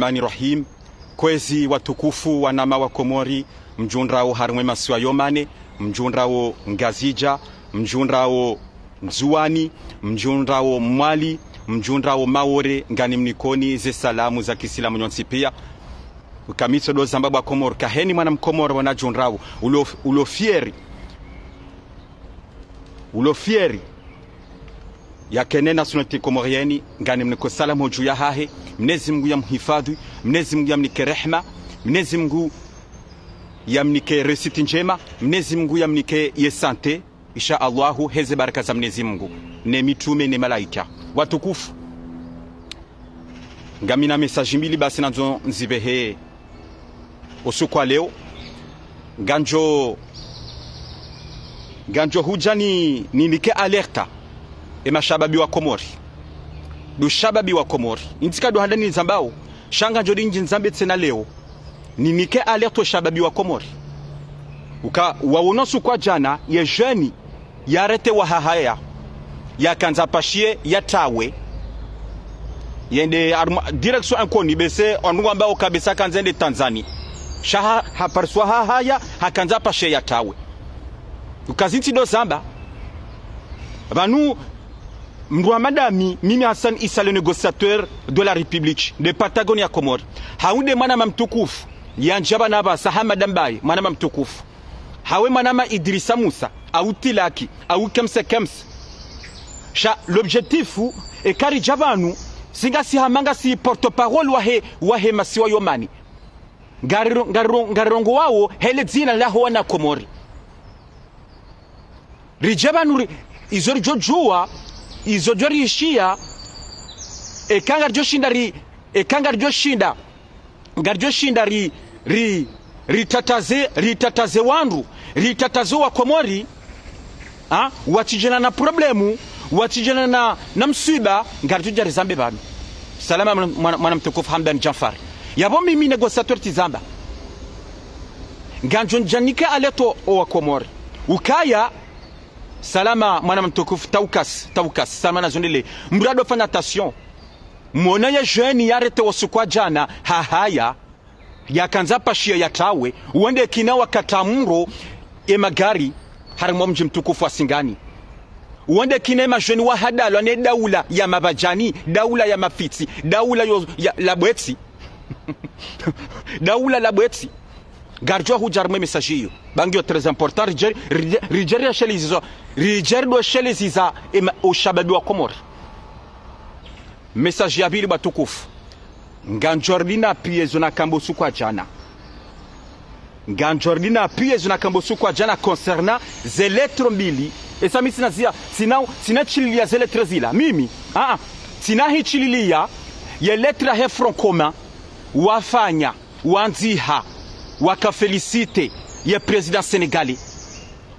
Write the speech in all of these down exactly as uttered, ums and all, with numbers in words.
Rahmani Rahim. Kwezi watukufu wanama wa Komori, mdjundrao harimwa ye masiwa yo mane, mdjundrao Ngazidja, mdjundrao Ndzuwani, mdjundrao Mwali, mdjundrao Maore, nganimnikoni ze salamu za kisilamu nyontsi pia. Uka mi tsodo zamba bo wa Komori, kaheni mwana mkomori wanadjundrao, ulo, ulo fier, ulo fier yakene nationalité comorienne, nganimniko salamu dju yahahe, Mnyezi Mungu yamhifadhwi, Mnyezi Mungu yamnike rehma, Mnyezi Mungu yamnike réussite ndjema, Mnyezi Mungu yamnike ye santé, insha Allahu, heze baraka za Mnyezi Mungu, ne mitrume, ne malaika. Watukufu, ngamina message mbili basi nandzo nzipvehe usiku wa leo. Ngandjo, ngandjo hudja ni, ninike alerte ye mashababi wa Komori. Ndo shababi wa Komori. Ntsi ka ndo handa nizambao, sha ngandjo ndji nizambe tsena leo. Ninike alerte ye shababi wa Komori. Uka, wawono usiku wa djana, ye jeune, yarete wa Hahaya, yakandza apashiye yatawe, yende harumwa direction inconnue, bese wandru wamba uka bese hakandza yende Tanzanie. Sha ha, hapariswa Hahaya, hakandza apashiye yatawe. Uka zintsi ndo zamba. Pvanu, mdru wa madami, mimi Hassan Issa, le négociateur de la République, de Patagonie ya Komori. Hau nde mwanama mtukufu, yandjaba na pvasa ha madambaye, mwanama mtukufu. Hawe mwanama Idrissa Moussa, au Tilaki, au Kemse Kemse. Sha l'objectif, eka ridja pvanu, si ngasi hama ngasi porte-parole wahe, wahe masiwa yo mane. Ngariro, ngariro, ngarirongowao, he le dzina laho wana Komori. Ridje pvanu ri, izo ridjo djuwa, izo djo riishiya, eka ngaridjo shinda ri, eka ngaridjo shinda, ngaridjo shinda ri, ri, ritataze, ritataze wandru, ritataze wa Komori, ha? Watsidjana na problème, watsidjana na, na mswiba, ngaridjo dja rizambe pvanu. Salama mwana, mwana, mwana mtukufu Hamdan Djanfar. Yapvo mimi négociateur tsizamba. Ngandjo ndjanike alerte o wa Komori. Ukaya, salama mwana mtukufu Taukas, Taukas, salama na zondele. Mdru ado fanya attention. Mwona ye jeune yarete usiku wa djana, Hahaya, yakandza apashiye yatawe, wende kina wakata mro ye magari, harimwa mdji mtukufu wa Singani. Wende kina ye majeune wahadalwa ne daula ya mabadjani, daula ya mafitsi, daula yo, ya, la bwetsi. Daula la bwetsi. Ngaridjo hudja harimwa ye message iyo. Ba ngiyo très important, ridje, ridje, ridje riashelezi zo, ridje rido shelezi za, ema, o shababi wa Komori. Message ya pvili watukufu. Ngandjo ridina piye zo nakamba usiku wa djana. Ngandjo ridina piye zo nakamba usiku wa djana concernant ze lettre mbili. Esa mi tsina zia, tsina, tsina tshililiya ze lettre zila. Mimi, a, a, tsina hi tshililiya ye lettre he Front Commun wafanya, wandziha, waka féliciter ye président sénégalais.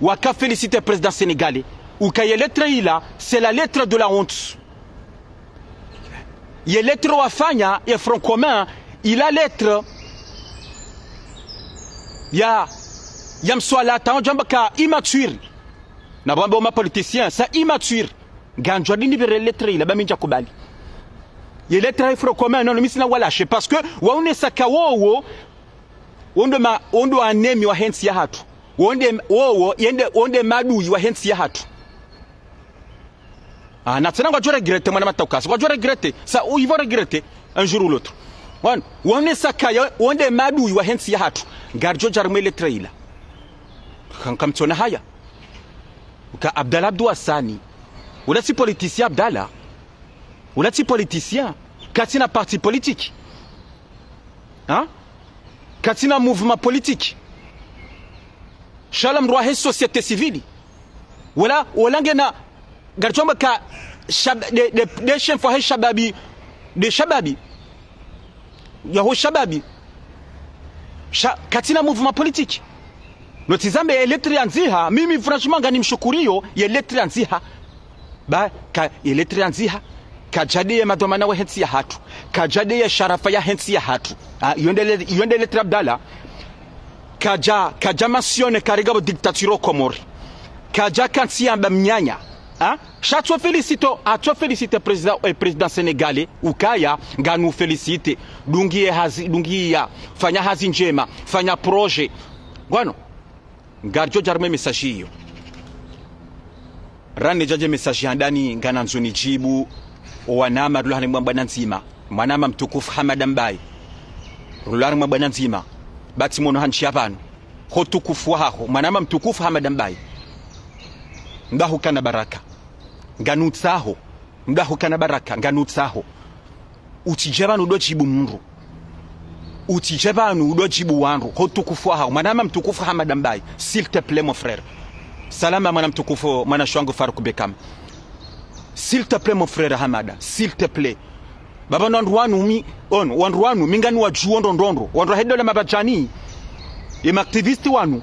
Waka féliciter président sénégalais. Uka ye lettre ila, c'est la lettre de la honte. Ye lettre wafanya, ye Front Commun, ila lettre ya, ya mswala, tangwa djamba ka immature. Na bwambe o ma politiciens, sa immature. Ngandjo ridini pvere lettre ila, ba mi ndja kubali. Ye lettre ya Front Commun, non, mi tsina walashe, parce que waonesa ka wowo, wo ndo ma, wo ndo ennemis wahe ntsi yahatru. Wo nde, wowo, yende, wo nde maadui wahe ntsi yahatru. Ah, na tsena ngwadjo regretter mwana mataukasi. Ngwadjo regretter. Ça, ils vont regretter un jour ou l'autre. Wan, wan ne sakaya, wo nde maadui wahe ntsi yahatru. Ngaridjo dja harimwa ye lettre ila. Kam, kamtsona haya. Uka Abdallah Abdou Hassani. Ula tsi politicien Abdallah. Ula tsi politicien. Katsina parti politique. Hein? Katsina mouvement politique. Sha ula mdru wahe société civile. Wala, wala ngena, ngaridjo amba ka shab-, de, de, de chef wahe shababi, de shababi. Yaho shababi. Sha, katsina mouvement politique. No tsizambe ye lettre yandziha, mimi franchement nganimshukuriyo ye lettre yandziha. Ba, ka, ye lettre yandziha. Kadja de ye madhwamana wahe ntsi yahatru. Kadja de ye sharafa yahe ntsi yahatru. Ah, iyo nde le-, iyo nde lettre Abdallah. Kadja, kadja mentionner kari ngapvo dictature o Komori. Kadja kantsi yamba mnyanya. Ha? Sha tso félicité, ha tso félicité président, eh, président sénégalais, ukaya, nganu félicité. Dungiye hazi, dungiya, fanya hazi ndjema, fanya projet. Ngwano, ngaridjo dja harumwa ye message iyo. Randzi nidjadje message ya handani nganandzo nidjibu, o wanama rilo harumwa bwana ndzima. Mwanama mtukufu Hamada Mbaye. Rilo harumwa bwana ndzima. Batsi mono hantsi ya pvanu. Ho utukufu wahaho. Mwanama mtukufu Hamada Mbaye. Mdru hukana baraka. Nganutsaho. Mdru hukana baraka. Nganutsaho. Utsidje pvanu udo djibu mndru. Utsidje pvanu udo djibu wandru. Ho utukufu wahaho. Mwanama mtukufu Hamada Mbaye. S'il te plaît, mon frère. Salama mwana mtukufu, mwanashe wangu Farouk Bekam. S'il te plaît, mon frère Hamada. S'il te plaît. Baba no wandru wanu mi, ono, wandru wanu, mi nganiwadjuo ndrondrondro. Wandru wahe dola mabadjani. Ye ma activistes wanu.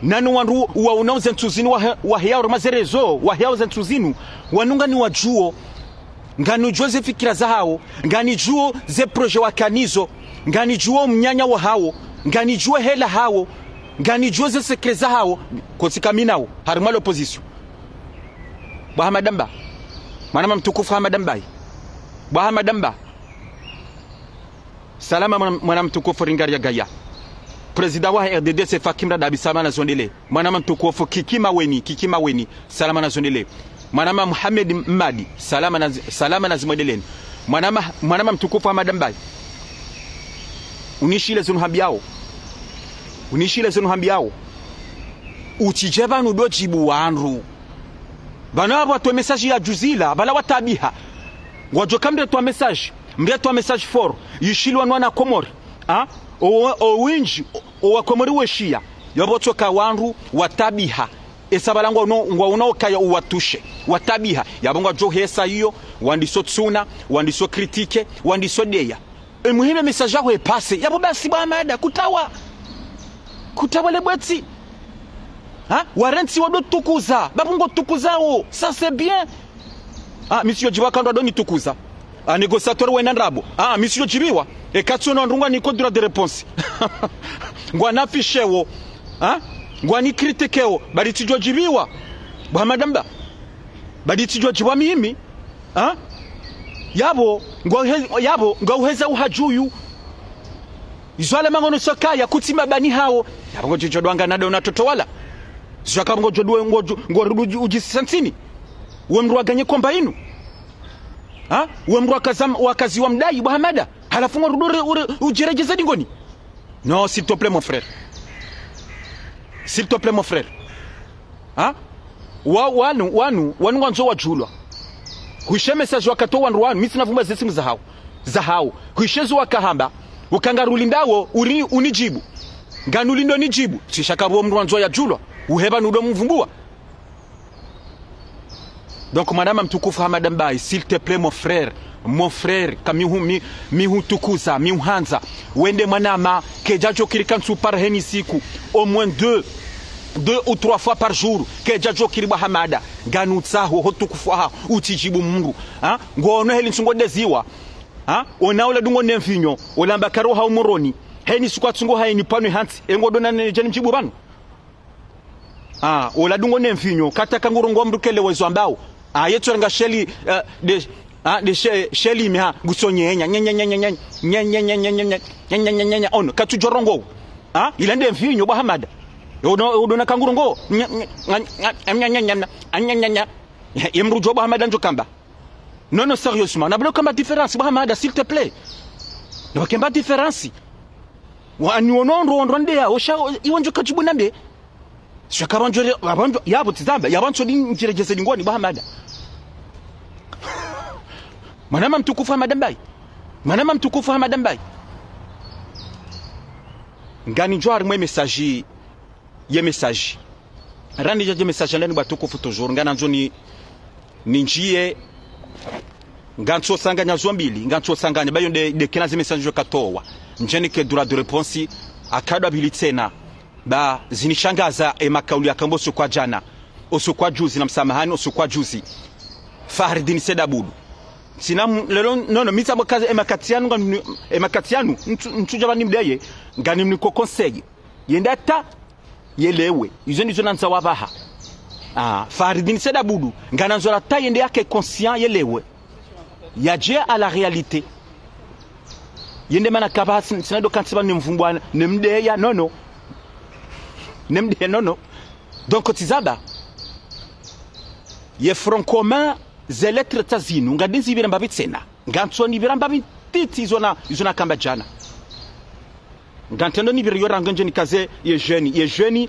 Nanu wandru wa unao ze ntsu zinu wahe, wahe yao rema ze réseaux, wahe yao ze ntsu zinu. Wanu nganiwadjuo. Nganidjuo ze fikira zahawo, nganidjuo ze projet wakanazo, nganidjuo mnyanya wahawo, nganidjuo hela hawo, nganidjuo ze secret zahawo, kotsi ka mi nawo, harumwa l'opposition. Bwa Hamada Mbaye. Mwanama mtukufu Hamada Mbaye. Bwa Hamada Mbaye. Salama mwana, mwana mtukufu Ringari ya Gaya. Président wa R D D C Fakim Radabi, salama na zondele. Mwanama mtukufu Kiki Maweni, Kiki Maweni, salama na zondele. Mwanama Mohamed Mmadi, salama na, salama na zimwendeleni. Mwanama, mwanama mtukufu Hamada Mbaye. Unishile zinu hambiao. Unishile zinu hambiao. Utsidje pvanu udo djibu wandru. Pvanu apvo watowa message ya djuzila, pvala watabiha. Ngwadjo ka mndru atowa message. Mndru atowa message fort. Yishilwa nwana Komori. Ha? O, o wendji, o, o wa Komori weshiya. Yapvo tsoka wandru watabiha. Esa pvala ngwa uno, ngwa uno ukaya uwatushe. Watabiha. Yapvo ngwadjo hesa iyo, wandiso tsuna, wandiso critiquer, wandiso deya. E muhimu message yaho e passer. Yapvo basi bwa Hamada, kutawa. Kutawa le bwetsi. Ha? Warentsi wado tukuza. Bapvo ngo tukuzawo. Ça c'est bien. Ah, mi tsidjo djibiwa ka ndo wado nitukuza. Ah, négociateur wena ndrabo. Ah, mi tsidjo djibiwa. E katsi ono ndrungwa niko droit de réponse. Ngwani affichewo. Ha? Ngwani critiquewo. Bari tsidjo djibiwa. Bwa Hamada Mbaye. Bari tsidjo djibiwa mimi. Ha? Yapvo, ngo he, yapvo, ngo uheza uhadjuyu. Izo ale mangono sokaya, kutsi mabani hawo. Yapvo ngodjo dwanga nado na toto wala. Zaka ngodjo dwe, ngodjo, ngo rudu uji, uji santsini. We mndru waganye komba inu. Ha? We mndru wakaza, wakazi wa mdai, bwa Hamada. Halafu ngo rudu uri, uri, ujiredjeze dingoni. Non, s'il te plaît, mon frère. S'il te plaît, mon frère. Ha? Wa, wanu, wanu, wanu ngwandzo wadjulwa. Hwishe message wakatowa wandru wanu, mi tsina vumba ze simu zahawo. Zahawo. Hwishe zo wakahamba. Uka ngarulindao, uri, unidjibu. Nganulindo nidjibu. Sisha kapvo mndru wandzo yadjulwa. Uhe pvanu udo mvumbuwa. Donc, mwanama mtukufu Hamada Mbaye, s'il te plaît, mon frère, mon frère, ka mi hu, mi, mi hutukuza, mi huhandza. Wende mwanama, kedjadjo kiri kantsu par heni siku, au moins deux, deux ou trois fois par jour, kedjadjo kiri bwa Hamada, nganutsaho, ho utukufu wahaho, utsidjibu mndru. Ha? Ngono heli ntsungo deziwa. Ha? Ona ola dungo ne mvinyo, ola mbakaro ha umoroni. Heni siku atsungo ha eni pvanu hantsi, engo dona ne djeni mdjibu pvanu. Ah, ola dungo ne mvinyo, kata ka ngurongoa mndru kele wezo ambao. Ah, yetso renga sheli, eh, de, ah, de she, sheli mi ha, nguso nyenya, nyenya, nyenya, ono, katsudjo rongoa. Ah, ila nde mvinyo, bwa Hamada. Udo, udo na ka ngurongoa. Ye mndru djo bwa Hamada ndjo kamba. Non, non, sérieusement. Na bula kamba différence, bwa Hamada, s'il te plaît. Na kamba différence. Wa, ni ono ndo, ndo nde ya, osha, o, iwe ndjo kadjibu nambe. Sha ka pvandjo re, pvandjo, yapvo tsi zamba, yapvo ntso di ndjiredjeze dingoni, bwa Hamada. Mwanama mtukufu Hamada Mbaye. Mwanama mtukufu Hamada Mbaye. Nganidjo harumwa ye message, ye message. Randzi nidjadje message ndani bwa tukufu toujours. Nganandzo ni, nindjiye. Ngantso tsanganya zo mbili, ngantso tsanganya, ba yo nde, nde kena ze message zo katowa. Ndjeni ke droit de réponse, akado apvili tsena. Ba zinishangaza e makauli yakamba usiku wa djana, usiku wa juzi na msamahani, usiku wa juzi. Fahridine Said Abdou. Tsina m-, lelo, non, non, mi tsamba kaza e makati yanu, ngam-, e makati yanu, ntsu, ntsudja pvani mdeye, nganimniko conseil. Yende hata, yelewe. Izo ndizo nandza wapvaha. Ah, Faridine Said Abdou, nganandzo la ta yende yake conscient yelewe. Yadje à la réalité. Yende mana kaba sin-, sina do kantsi ba ne mvumbwa, ne mdeya, non, non. Ne mdeya, non, non. Donc, tsi zamba. Ye Front Commun, ze lettres tsa zinu, ngandinzi pvira mbapvi tsena. Ngantsoni pvira mbapvi ntiti izo na, izo nakamba djana. Ngantrendo nipvire yo rangu ndje nikaze ye jeune, ye jeune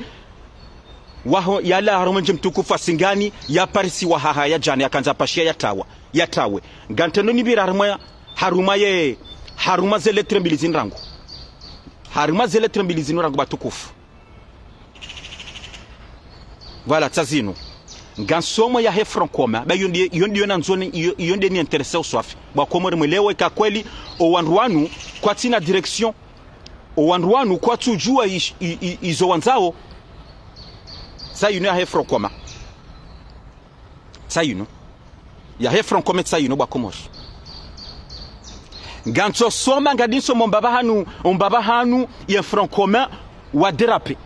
waho yalawa harumwa mdji mtukufu wa Singani, yaparisiwa haha ya djana, yakandza pashiya yatawa, yatawe. Ngantrendo nipvire harumwa, harumwa ye, harumwa ze lettres mbili zinu rangu. Harumwa ze lettres mbili zinu rangu watukufu. Voilà, tsa zinu. Ngansomo yahe Front Commun, ba iyo ndiyo, iyo ndiyo nandzoni, iyo, iyo ndiyo ni intéressé uswafi. Bwa Komori mwelewe ka kweli, o wandru wanu, kwatsina direction. O wandru wanu, kwatsudjuwa ish-, i-, i-, izo wandzao. Tsa inu yahe Front Commun. Tsa inu. Yahe Front Commun tsa inu bwa Komori. Ngantsosoma, ngandinsomo mbapvi hanu, mbapvi hanu ye Front Commun wa dérapé.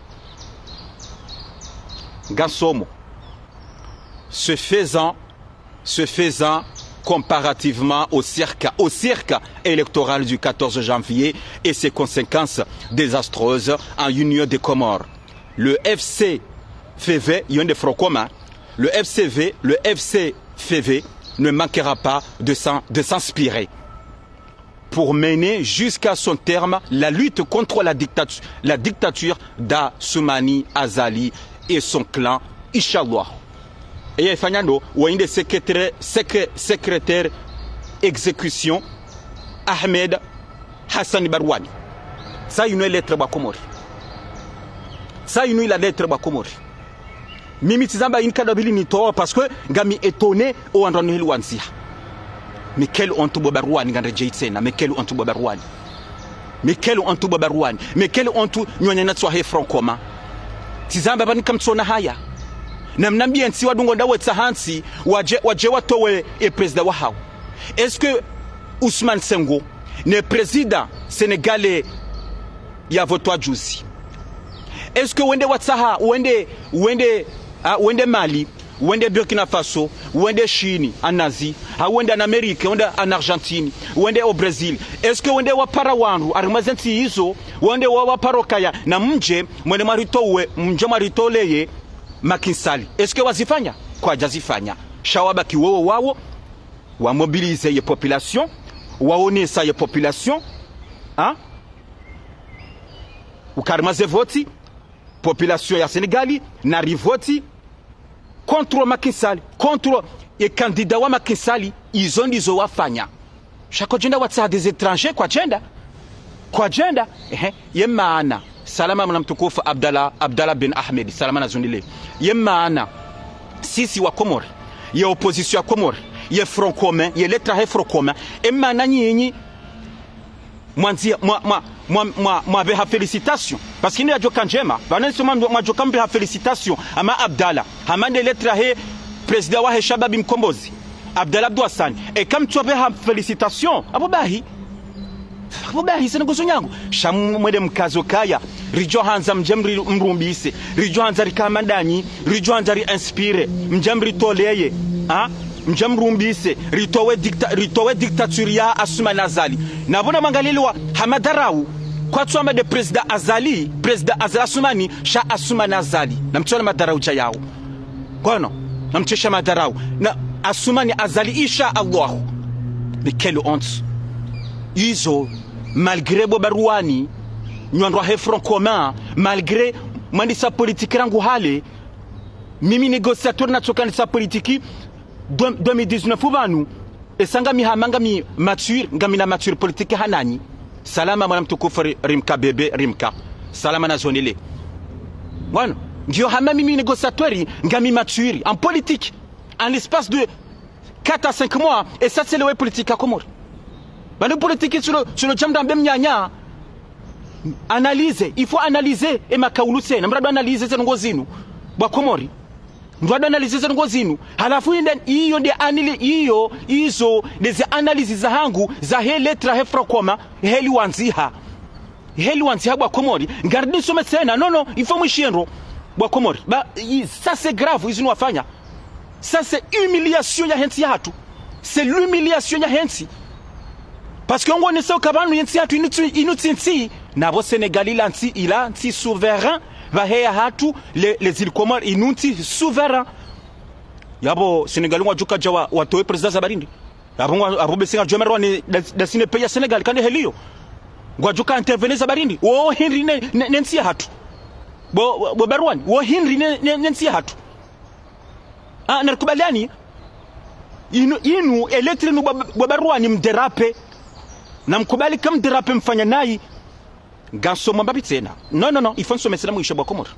Ngansomo. Ce faisant, ce faisant, comparativement au cirque, au cirque électoral du quatorze janvier et ses conséquences désastreuses en Union des Comores, le F C F V, iyo nde Front Commun, le F C V, le F C F V ne manquera pas de s'in-, de s'inspirer pour mener jusqu'à son terme la lutte contre la dictatu-, la dictature d'Assoumani Azali et son clan, Inch'Allah. Eye ifanya ndo, wa inde secrétaire, secré-, secrétaire exécution, Ahmed Hassan Barwani. Tsa inu ye lettre bwa Komori. Tsa inu ila lettre bwa Komori. Mimi tsi zamba inu kadabili nitowa parce que ngami étonné o wandru wanu heli wandziha. Mais quelle honte bo Barwani, nganredjeyi tsena, mais quelle honte bo Barwani. Mais quelle honte bo Barwani. Mais quelle honte nyi wananya tsi wahe Front Commun. Tsi zamba pvanu kamtsona haya. Na mnambiye ntsi wadungo ndawe tsa hantsi, wadje, wadje watowe e président wahawo. Est-ce que Ousmane Sonko, ne président sénégalais ya votwa juzi. Est-ce que wende watsaha, wende, wende, ah, wende Mali, wende Burkina Faso, wende Chine, en Asie, ha wende en Amérique, wende en Argentine, wende au Brésil. Est-ce que wende wapara wandru, harimwa ze ntsi izo, wende wa-, waparo kaya, na mdje, mwende mwaritowe, mdje mwaritoleye, Macky Sall. Est-ce que wazifanya? Kwadjazifanya. Sha wabaki wowo wawo, wa mobiliser ye population, waonesa ye population, ha? Uka harimwa ze voti, population ya Sénégal, nari voti contre Macky Sall, contre ye candidat wa Macky Sall, izo ndizo wafanya. Sha kwadjenda watsaha des étrangers, kwadjenda. Kwadjenda, ehe, ye maana. Salama mwana mtukufu Abdallah, Abdallah Ben Ahmed, salama na zundile. Ye maana, sisi wa Komori, ye opposition ya Komori, ye Front Commun, ye lettre yahe Front Commun, e maana nyinyi, mwandzia, mwa, mwa, mwa, mwa, mwapveha félicitation. Parce que inu yadjoka ndjema, pvanu nisoma mwa, mwadjoka mpveha félicitation, hama Abdallah, hama nde lettre yahe président wahe Shababi Mkombozi, Abdallah Abdou Hassan, eka mtsuwapveha félicitation, apvo bahi. Apvo bahi, sina nguzo nyangu. Sha mwende mkazo kaya, ridjo handza mdje mri-, mrumbise, ridjo handza rikame ndanyi, ridjo handza ri inspire, mdje mritoleye, ha? Mdje mrumbise, ritowe dicta-, ritowe dictature ya Assoumani Azali. Na pvo namwangaliliwa ha madharau, kwatsu amba nde président Azali, président Azali Assoumani, sha Assoumani Azali. Na mtsione madharau dja yawo. Ngono, na mtsione madharau. Na Assoumani Azali, insha Allah. Mais quelle honte. Izo, malgré bo Barwani, nyi wandru wahe Front Commun, malgré mwandisa politique rangu hale, mimi négociateur natsoka nisa politique, deux-, deux mille dix-neuf pvanu, esa ngami hama ngami mature, ngami na mature politique hananyi. Salama mwana mtukufu Ri-, Rimka bébé, Rimka. Salama na zundile. Bwana, ngiyo hama mimi négociateur, ngami mature, en politique, en l'espace de quatre à cinq mois, et ça c'est le politique à Comores. Pvanu politique sur le, sur le djamda mbe mnyanya, analyser, il faut analyser, e makaulu tsena, mradu analyser ze ndrongo zinu, bwa Komori. Mradu analyser ze ndrongo zinu. Halafu inde, iyo nde anili-, iyo, izo, nde ze analyse zahangu, zahe lettre yahe Front Commun, heli wandziha. Heli wandziha bwa Komori, ngaridi nisome tsena, non, non, il faut mwishiye ndro. Bo Wakomori. Ba, i, ça c'est grave, izi inu wafanya. Ça c'est humiliation yahe ntsi yahatru. C'est l'humiliation yahe ntsi. Parce que ngwaonesao ukaya pvanu ye ntsi yahatru inu tsi, inu tsi ntsi. Na pvo Sénégal ila ntsi, ila ntsi souverain, pvahe yahatru, les, les îles Comores, inu ntsi souverain. Yapvo Sénégal ngwadjo kadja wa, watowe président za barindi. Apvo ngwa, apvo besi ngwadjo mara wani da, da sine pays ya Sénégal, kande heli iyo. Ngwadjo ka intervenir za barindi. Wo hindri ne, ne, ne ntsi yahatru. Bo, bo Barwani, wo hindri ne, ne, ne ntsi yahatru. Ah, narikubaliani. Inu, inu, électeur inu bo, bo Barwani mdéraper. Namkubali ka mdéraper mfanya nayi. Ngamsomo mbapvi tsena. Non, non, non, il faut nisomese na mwisho bo Wakomori.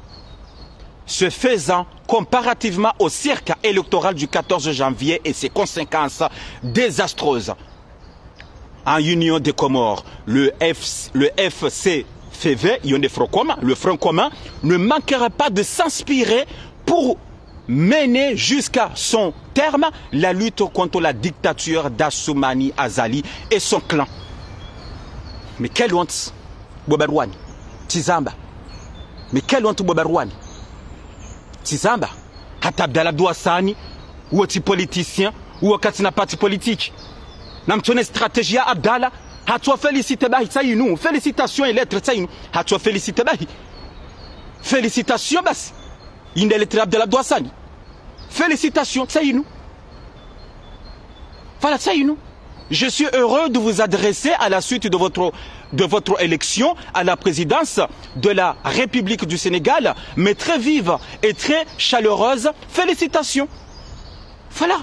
Ce faisant, comparativement au cirque électoral du quatorze janvier et ses conséquences désastreuses, en Union des Comores, le F, le F C F V, Union des Front Commun, le Front Commun, ne manquera pas de s'inspirer pour mener jusqu'à son terme la lutte contre la dictature d'Assoumani Azali et son clan. Mais quelle honte, bo Barwani. Tsizamba. Mais quelle honte, bo Barwani. Tsizamba. Hata Abdallah Abdou Hassani, uwo tsi politicien, uwo katsina parti politique. Namtsone stratégie ya Abdallah, hatso féliciter bahi tsa inu, félicitations et lettres tsa inu, hatso féliciter bahi. Félicitations basi. Inde lettre Abdallah Abdou Hassani. Félicitations, tsa inu. Voilà, tsa inu. Je suis heureux de vous adresser à la suite de votre, de votre élection à la présidence de la République du Sénégal, mes très vives et très chaleureuses félicitations. Voilà.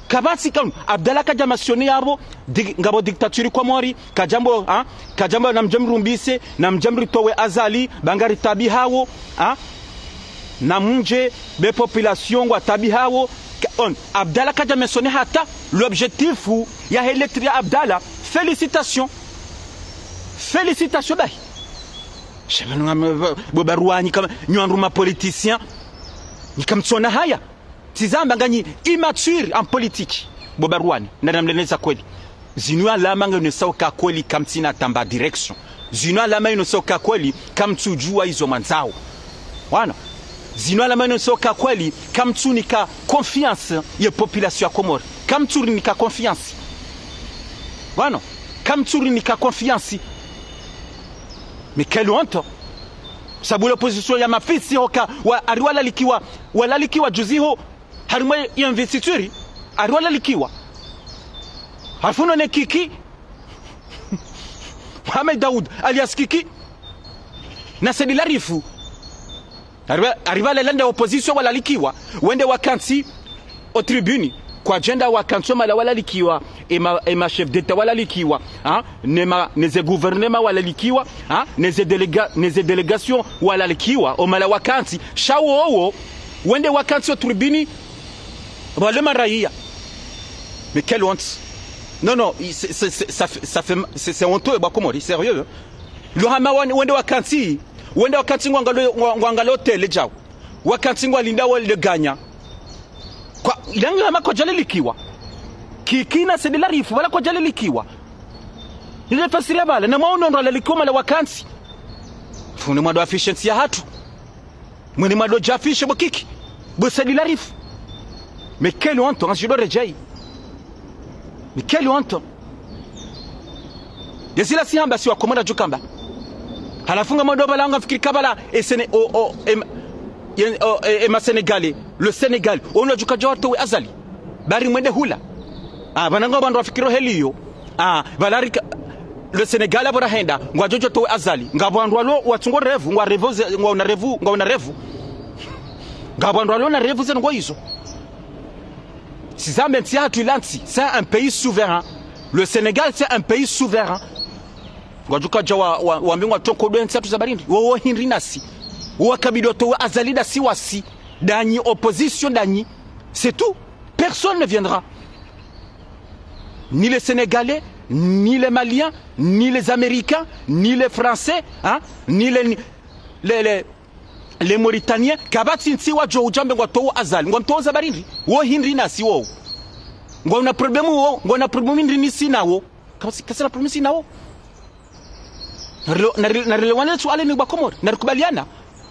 Kapvatsi kanu, Abdallah kadja mentionner yapvo, di, ngapvo dictature Komori, kadjambo, ha? Kadjambo namdje mrumbise, namdje mritowe Azali, ba ngaritabihao, ha? Namdje, be population ngwatabihao, ka, on, Abdallah kadja mentionner hata, l'objectif yahe lettre ya Abdallah, félicitations. Félicitations bahi. Shema nunga me, bo Barwani kama, nyi wandru ma politiciens, nyi kamtsona haya. Tsizamba nganyi immature en politique. Bo Barwani, na namleleza kweli. Zinu alama ngaonesao uka kweli kamtsina tamba direction. Zinu alama ionesao uka kweli kamtsudjua izo mwandzao. Wana. Zinu alama ionesao uka kweli kamtsunika confiance ye population ya Komori. Kamtsurinika confiance. Wana. Kamtsurinika confiance. Mais quelle honte. Sabu l'opposition ya mafisi hoka wa, hari walalikiwa, walalikiwa juzi ho, harimwa ye investiture, hari walalikiwa. Halafu no ne Kiki, Mohamed Daoud, alias Kiki, na Said Larifou. Hari wa, hari walela nde opposition walalikiwa, wende wakantsi o tribune, kwadjenda wakantsi omala walalikiwa, ema, ema chef d'État walalikiwa, ha? Nema, neze gouvernement walalikiwa, ha? Neze déléga, neze délégation walalikiwa, omala wakantsi, sha wowo, wende wakantsi o tribune, wale maraya. Mais quelle honte. Non, non, c'est, c'est, c'est, ça fait, ça fait, c'est, c'est honteux, bo Wakomori, sérieux, hein. Lo hama wan, wende wakantsi, wende wakantsi ngwangalo, ngwa, ngwangalo télé djao. Wakantsi ngwalindao le gagnant. Kwa, ilangi hama kwadjalalikiwa. Kiki na Said Larifou, pvala kwadjalalikiwa. Nile fasiri ya pvala, na mwaono ndo walalikiwa omala wakantsi. Fundi mwado afficher ntsi yahatru. Mwende mwado dja afficher bo Kiki, bo Said Larifou. Mais quelle honte, hein, je dois redire. Mais quelle honte. Yezila si hamba si Wakomori djukamba. Halafu ngamwado pvala ngamfikiri kabla, e Séné, o, o, em, yen, o, e, ema Sénégalais, le Sénégal, ono djuka djo watowe Azali. Bari mwende hula. Ah, pvanu ngapvo wandru wafikiri heli iyo. Ah, pvala rika, le Sénégal apvo rahenda, ngwadjo djo towe Azali. Ngapvo wandru walo watsungo rêve, ngwa rêve ze, ngwauna rêve, ngwauna rêve. Ngapvo wandru walo na rêve ze ndrongo izo. Tsizambe ntsi yahatru ila ntsi, c'est un pays souverain. Le Sénégal, c'est un pays souverain. Ngwadjuka dja wa, wa, wambe ngwatronko dwe ntsi yahatru za barindi. Wo, wo hindri nasi. Wo wakabidi watowe Azali dasi wasi. Danyi opposition danyi. C'est tout. Personne ne viendra. Ni les Sénégalais, ni les Maliens, ni les Américains, ni les Français, hein, ni les, les, les, les Mauritaniens, kapvatsi ntsi wadjo udja wambe ngwatowo Azali, ngwamtowo za barindi, wo hindri nasi wo. Ngwauna problème wo, ngwauna problème hindri nisi nawo. Kapvatsi, katsina problème si nawo. Narilo, narilo, narilo wane tsu ale ni bo Wakomori, narikubaliana,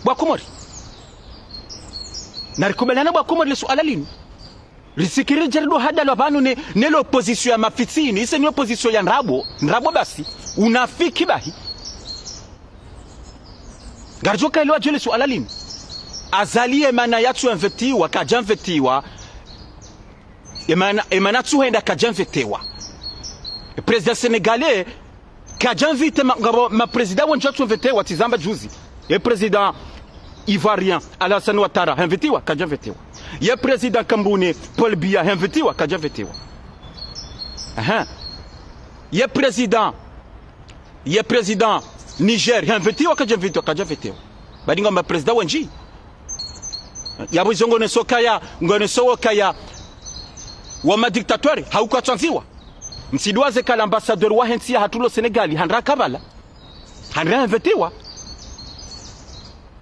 bo Wakomori. Na rikubaliane bo wakomori le suala linu. Risikiri djeri ndo hadalwa pvanu ne, ne l'opposition ya mafitsini, ise ni opposition ya ndrabo, ndrabo basi, unafiki bahi. Ngaridjo kaelewa djeli suala linu. Azali ye mana yatsu invitiwa, kadja invitiwa. Ye mana, ye mana tsu henda kadja invitiwa. Ye président sénégalais, kadja invite ma, ngapvo ma président wendji yatsu invitiwa, tsi zamba juzi. Ye président ivoirien, Alassane Ouattara, invitiwa, kadja invitiwa. Ye président camerounais, Paul Biya, invitiwa, kadja invitiwa. Aha. Ye président, ye président Niger, invitiwa, kadja invitiwa, kadja invitiwa. Badi ngapvo ma président wendji. Yapvo izo ngoneso kaya, ngoneso wo kaya wa ma dictateur, hauka tsandziwa. Mtsidjuwa ze ka l'ambassadeur wahe ntsi yahatru lo Sénégal, handra kabala. Handra invitiwa.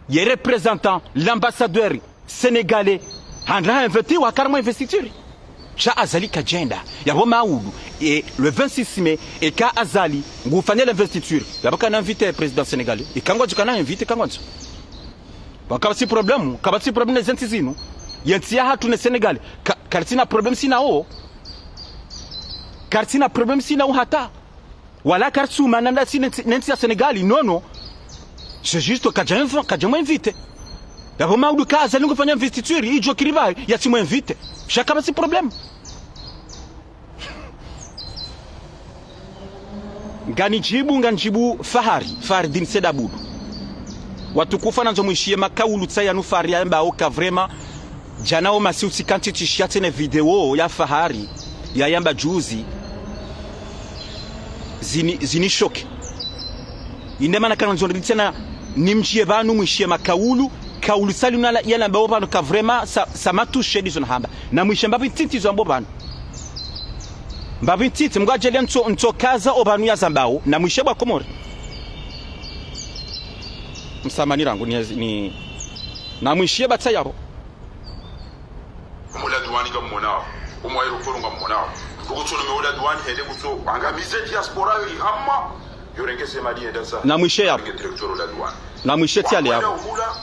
Ye représentant, l'ambassadeur sénégalais, handra invitiwa, hakarama investiture. Sha Azali kadjenda, yapvo maudu, e, le vingt-six mai, eka Azali, ngufanya l'investiture. Yapvo kana invité président sénégalais, eka ngwandzo kana invité, eka ngwandzo. Ba kapvatsi problème, kapvatsi problème ne ze ntsi zinu. Ye ntsi yahatru ne Sénégal, ka, karitsina problème sina wo. Karitsina problème sina wo hata. Wala karitsumana ndasi ne ntsi, ne ntsi ya Sénégal, non, non. C'est juste kadja inv-, kadja mwa invité. Yapvo maudu ka Azali ngufanya investiture, idjo kiri pvahe, yatsi mwa invité. Sha kapvatsi problème. Nganidjibu, nganidjibu Fahari, Fahardine Said Abdou. Watukufu nandzo mwishiye makaulu tsa yanu Fahari yayamba oka vraiment, djana wo masihu tsikantsi tsishiya tsena video ya Fahari, yayamba juzi, zini, zini choqué. Inde mana kana ndzo ndili tsena nimdjiye pvanu mwishiye makaulu, kaulu tsa linu yala, yalamba wo pvanu ka vraiment, sa, sa ma touché ndizo nahamba. Na mwishiye mbapvi ntiti zo yamba wo pvanu. Mbapvi ntiti, mngwadjeli ntso, ntso kaza wo pvanu yazambao, na mwishiye bo wakomori. Msamahani rangu, ni, ni, na mwishiye batsa yapvo. Omo la douane ngammonao, omo aéroport ngammonao. Ngutso nome ola douane, hende ngutso angamize diaspora yo ihama, yo renge ze mali yenda sa. Na mwishiye yapvo. Renge directeur ola douane. Na mwishiye tsi ale yapvo. Wakwenda uhula,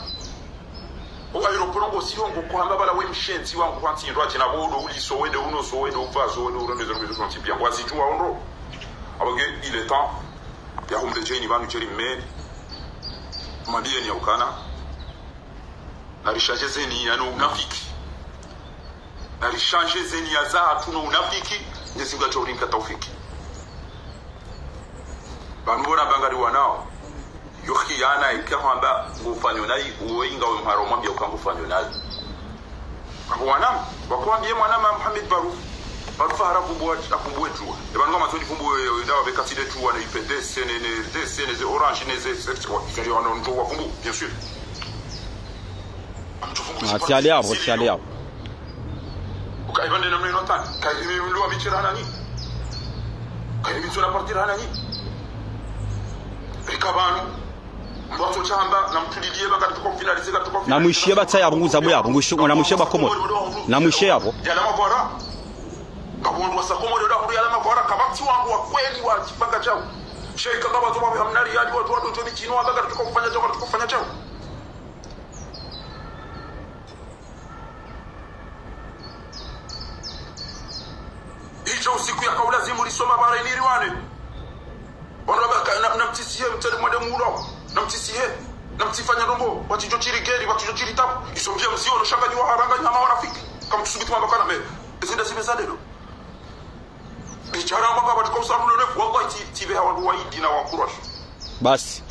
o aéroport ngo siho ngo kuhamba bala we mshenzi wangu kwantsi ndo atina bodo uliso wende uno so wende uvazo wende urende zo zo so ntsi pia ngwazidjuwa ondro. Apvo nge il est temps ya humle djeni pvanu djeri mmeni. Mwambiyeni ya ukana. Narishanje ze niya no unafiki. Narishanje ze niya zahatru no unafiki. Mwenyezi Mungu yatso rinka taufiki. Pvanu pvo namba ngariwanao. Yo khiyana ika hwamba ngufanyo nayi, uwo inga we mharo mwambiya uka ngufanyo nayi. Apvo wanama, wakwambiye mwanama Mohamed Barouf. Barouf hara kumbuwa, akumbuwe djuwa. E pvanu ngamatsoni kumbuwe, e, ndawa pveka tsile djuwa ne U P D C, ne, ne R D C, ne ze Orange, ne ze, ze, ze, wa, ikali wana ndo wakumbu, bien sûr. Ah, tsi ale yapvo, tsi ale yapvo. Uka ipvande namna ino tani, ka imi mlo wa michira hanani. Ka imi mtsona partir hanani. Rika pvanu. Mbo atso shamba, na mtuliliye, baka tuko finaliser, ka tuko finaliser. Na mwishiye batsa yapvo, nguza bo yapvo, ngushu, na mwishiye bo wakomori. Na mwishiye yapvo. Yala mavwara. Ngapvo wandru wasa Komori ndo huru yala mavwara, kapvatsi wangu wa kweli wa shipanga shawo. Sheikh ngapvazo wa hamna riyali, wandru wandru djo mitino, wamba ka tuko fanya shawo, ka tuko fanya shawo. Idjo usiku yaka ulazimu risoma pvara ili riwane. Wandru wamba ka, na, namtsisihe, mtsali mwende mulo. Namtsisihe. Namtsifanya ndrongo. Watsidjo shiri geri, watsidjo shiri tabu. Izo pia mzio, no shanganyiwa haranga nyama wanafiki. Kamtsusubutu wamba kana me. Izi nda zime za lelo. Bichara wamba ka pvatsi ka usaru lelo, wallahi tsi, tsi pveha wandru waidi na wakurashu. Basi.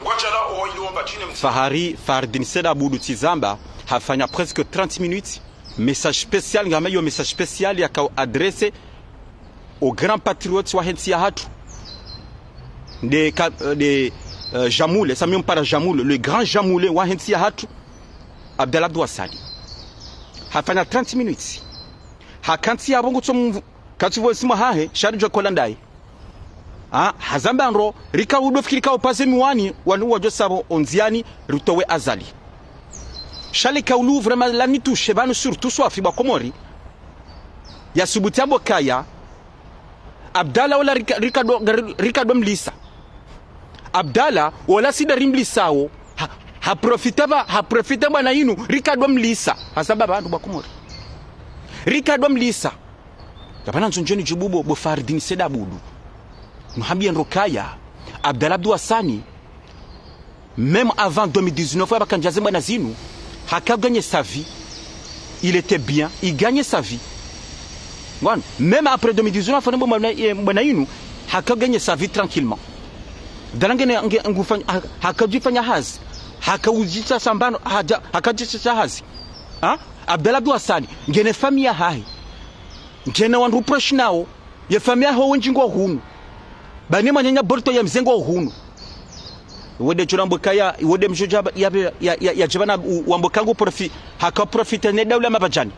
Ngwachala owaidi wamba tsi ne mzio. Fahari, Fahardine Said Abdou tsi zamba, hafanya presque trente minutes. Message spécial, ngama yo message spécial yaka adressé o grand patriote wahe ntsi yahatru. Nde ka, nde, euh, Jamoule, sa mi mpara Jamoule, le grand Jamoule wahe ntsi yahatru, Abdallah Abdou Assali. Hafanya trente minutes. Hakantsi yapvo ngutso mvu-, kantsi pvo simu hahe, sha ridjo kola ndaye. Ah, hazamba ndro, rika udo fikiri ka upaze miwani, wanu wadjo sabo ondziani, rutowe Azali. Sha le kaulu vraiment la nitouché pvanu surtout swafi bo wakomori. Yasubuti yambe kaya. Abdallah ola rika, rika do, rika do mlisa. Abdallah ola si nde rimlisao. Ha, Haprofite pva, haprofite bwana inu, rikado mlisa. Hasaba pvandru bwa Komori. Rikado mlisa. Yapvana ntsondjeni djibu bo, bo Fahridine Said Abdou. Nuhambiye ndro kaya, Abdallah Abdou Hassani, même avant deux mille dix-neuf, yapvo kandjaze bwana zinu, haka gagner sa vie. Il était bien, il gagne sa vie. Ngwano, même après deux mille dix-neuf, afane bwana, eh, bwana inu, haka gagner sa vie tranquillement. Dala ngene, nge, ngufanya, ha-, haka djifanya hazi. Haka udjisa sambano, haja, haka djisa hazi. Ha? Abdallah Abdou Hassani, ngena famille yahahe. Ngena wandru proche nawo. Ye famille yaho wendji ngwa hunu. Bani mwananya borto ya mze ngwa hunu. Wode djo rambwa kaya, wode mdjo dja, ya, ya, ya, ya djaba na, u-, wambwa ka ngu profi-, haka profite ne daula mapvadjani.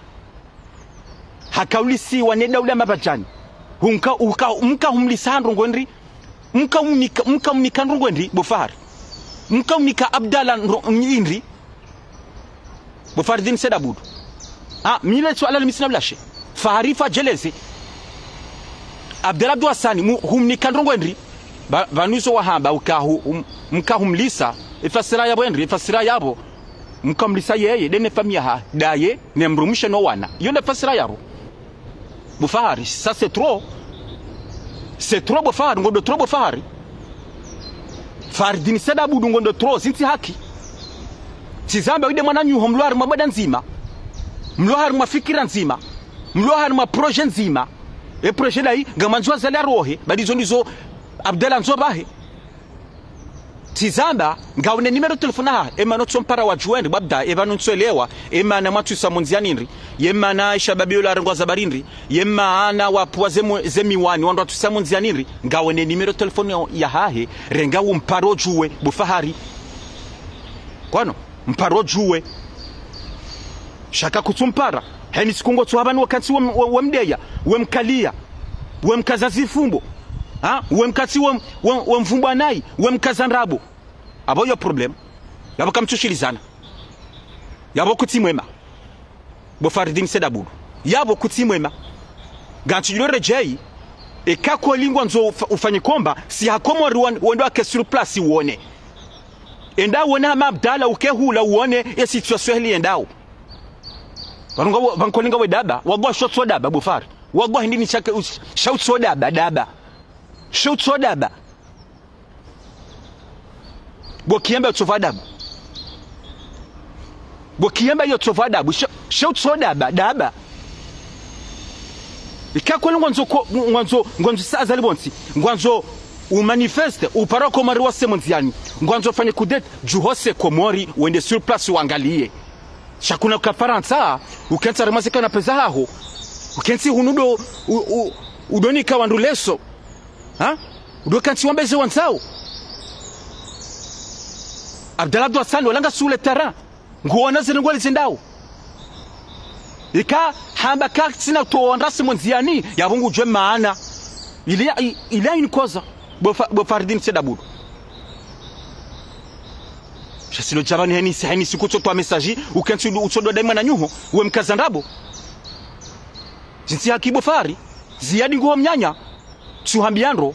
Haka ulisiwa ne daula mapvadjani. Hunka, uka, mka humlisa ndrongo ndri. Mka umnika, mka umnika ndrongo ndri, bo Fahari. Mka umnika Abdallah ndro-, ndri. Bo Fahridine Said Abdou. Ah, mi le swala le mi sina ulashe. Fahari fadjeleze. Abdallah Abdou Hassani, mu-, humnika ndrongo ndri. Ba, pvanu izo wahamba, uka hu-, um, mka humlisa. Efasira yapvo ndri, efasira yapvo. Mka humlisa yeye, nde ne famille yahahe. Ndaye, ne mdrumshe no wana. Iyo nde fasira yapvo. Bo Fahari, ça c'est trop. C'est trop bo Fahari, ngondo trop bo Fahari. Fahridine Said Abdou ngondo trop, zintsi haki. Tsizamba wide mwananyaho mlo harimwa bwada ndzima. Mlo harimwa fikira ndzima. Mlo harimwa projet ndzima. E projet ndayi, ngamandzo Azali arohe, badi izo ndizo Abdallah andzo pvahe. Tsizamba, ngawone numéro téléphone yahahe, emana utsompara wadjuwe ndri, bwabda, epvanu ntsuelewa, emana mwatsusa mo ndziani ndri, yemana shababi yola arengwa zabari ndri, yemana wapvwa ze mu-, ze miwani, wandru watsusa mo ndziani ndri, ngawone numéro téléphone ya, yahahe, renga umpare udjuwe, bo Fahari. Kwano, mpare udjuwe. Sha ka kutsumpara. Heni siku ngotso hapvanu wakantsi we, we, we mdeya, we mkaliya, we mkaza zifumbo, ha? We mkantsi we, we, we mvumbwa nayi, we mkaza ndrabo. Apvo iyo problème. Yapvo kamtsushilizana. Yapvo kutsi mwema. Bo Fahridine Said Abdou. Yapvo kutsi mwema. Ngantsi djilo redjeyi. Eka kweli ngwandzo ufa-, ufanye combat, si ha Komori wan-, wendo wake sur place wone. Enda wone hama Abdallah uke hula wone ye situation heli yendao. Pvanu ngawe, pvanu kweli ngawe daba, wallahi sho utso daba, bo Fahari. Wallahi ndini shake, sho utso daba, daba. Sho utso daba. Bo kiyemba yo tsopva adabu. Bo kiyemba yo tsopva adabu. Sho, sho utso daba, daba. Ika kweli ngwandzo ko, ngwandzo, ngwandzo sa Azali pvontsi. Ngwandzo umanifeste, upare Komori wase mo ndziani. Ngwandzo ufanye kudeta, djuhose Komori, wende sur place wangaliye. Sha kuna uka Farantsa, ukentsi harimwa ze kanape zahaho. Ukentsi hunu ndo, u, u, udonika wandru leso. Ha? Udo kantsi wambe ze wandzao. Abdallah Abdou Hassani, wala nga sur le terrain. Nguona zile ngwali zendao. Ika hamba ka tsina to wandasi mo ndziani, yapvo ngudjuwe maana. Il y a, il y a une cause. Bo Fa-, bo Fahridine Said Abdou. Sha silo djapvani heni, heni siku tso towa message, ukentsi udo, utso doda mwananyaho, we mkaza ndrabo. Zintsi haki bo Fahari, Ziyadi nguho mnyanya, tsuhambia ndro,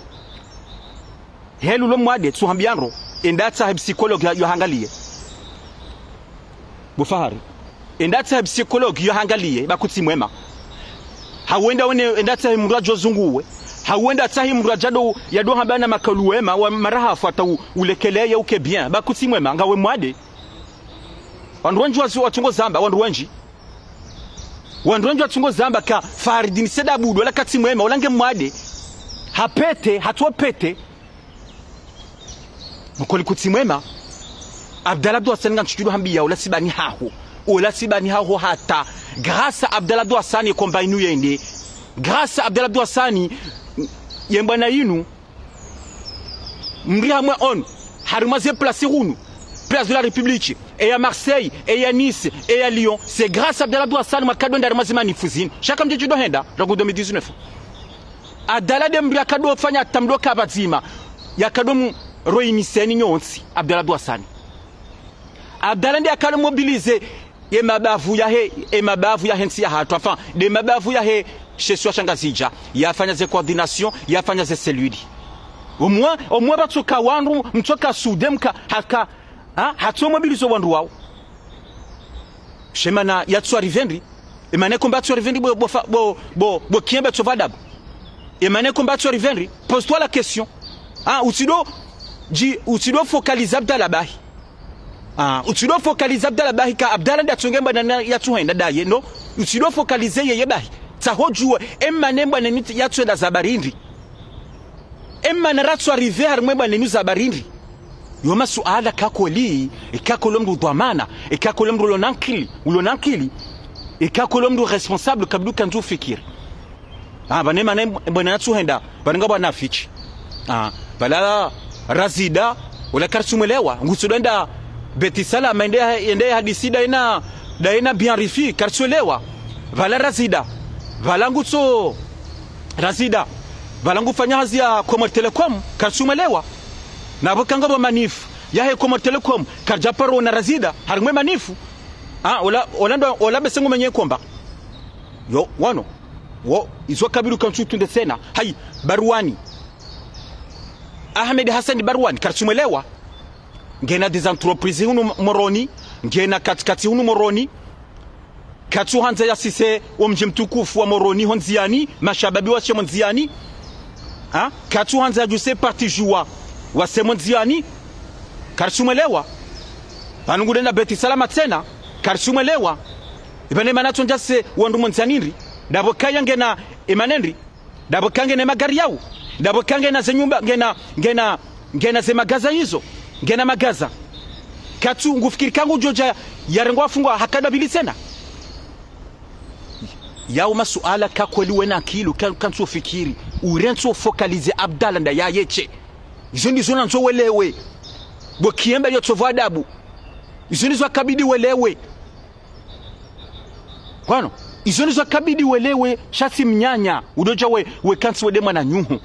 helu lo mwade, tsuhambia ndro, enda tsahe psychologue ya, yo hangaliye. Bo Fahari. Enda tsahe psychologue yo hangaliye, ba kutsi mwema. Hawenda wene, enda tsahe mndru adjo zunguwe. Hawenda tsahe mndru adjado, yado hamba na makalu wema, wa marahafu ata u, ulekeleye uke bien. Ba kutsi mwema, ngawe mwade. Wandru wendji wasi-, watsungo zamba, wandru wendji. Wandru wendji watsungo zamba ka Fahridine Said Abdou, wala katsi mwema, wala nge mwade. Hapete, hatso pete. Mkoli kutsi mwema. Abdallah Abdou Hassani ngantsi djilo hambia, ola sibani haho. Ola sibani haho hata. Grâce à Abdallah Abdou Hassani ye combat inu yende. Grâce à Abdallah Abdou Hassani, ye mbwana inu. Mri hamwe on. Harimwa ze place hunu. Place de la République. E ya Marseille, e ya Nice, e ya Lyon. C'est grâce à Abdallah Abdou Hassani mwakado enda harimwa ze manif zinu. Sha ka mdje djilo henda, rangu deux mille dix-neuf. Abdallah nde mri yakado fanya tamdo ka pvadzima. Yakado mro iniseni nyontsi, Abdallah Abdou Hassani. Abdallah nde yakado mobiliser ye mabavu yahe, ye mabavu yahe ntsi yahatru. Enfin, nde mabavu yahe she isiwa sha Ngazidja. Yafanya ze coordination, yafanya ze cellule. Omwa, omwa pvatsoka wandru, mtsoka sude mka, haka, Ha, hatso mobilizo wandru wawo. She mana yatso arrivé ndri. Emana komba yatso arrivé ndri bo, bo, fa- bo, bo, bo kiemba tso vadabu. Emana komba yatso arrivé ndri. Pose-toi la question. Ha, utsido, dji, utsido focaliser Abdallah bahi. Ha, utsido focaliser Abdallah bahi ka Abdallah nda tsonge mbwana na yatso henda ndaye, no? Utsido focaliser yeye bahi. Tsaho djuwa, emana mbwana ni yatso nda za habari ndri. Emana ratso arrivé harimwa mbwana inu za habari ndri. Yo masuala kakoli, ikakolo mndru dhwamana, ikakolo mndru ulo na nkili, ulo na nkili, ikakolo mndru responsable kabla ukandzu fikiri. Ah, bane mana mbwana yatso henda, bane nga bwana fichi. Ah, bala Razida, ola kartsu mwelewa, ngutsu ndo enda Beti Salama, ende, ende hadisi daina, daina Bianrifi, kartsu elewa. Bala Razida, bala ngutsu Razida, bala ngufanya hazi ya Comores Telecom, kartsu mwelewa. Na bo kanga bo manif, yahe Comores Telecom, kardja paro na Razida, harimwa manif. Ah, ola, ola ndo, ola bese ngumenye komba. Yo, wano. Wo, izo kabla ukandzu tunde tsena. Hayi, Barwani. Ahmed Hassan Barwani, kartsu mwelewa. Ngena des entreprises hunu Moroni, ngena katikati hunu Moroni. Katsu handza ya sise wo mdji mtukufu wa Moroni ho ndziani, mashababi washe mo ndziani. Ha? Katsu handza ya djuse parti juwa washe mo ndziani. Kartsu mwelewa. Pvanu ngudo enda Beti Salama tsena, kartsu mwelewa. Ipvane mana tsondja se wandru mo ndziani ndri. Dabo kaya ngena emana ndri. Dabo kangena magari yawo. Dabo kangena ze nyumba, ngena, ngena, ngena ze magaza izo. Ngena magaza. Katsu ngufikiri kangu djodja yarengwa afungwa hakada bili tsena. Yawo masuala kakoli wena akili, ka- kantsu fikiri. Urentso focaliser Abdallah nda yaye she. Izo ndizo nandzo welewe. Bo kiemba yotso vadabu. Izo ndizo akabidi welewe. Kwano, izo ndizo akabidi welewe, sha tsi mnyanya, udodja we, we kantsi wende mwananyuhu.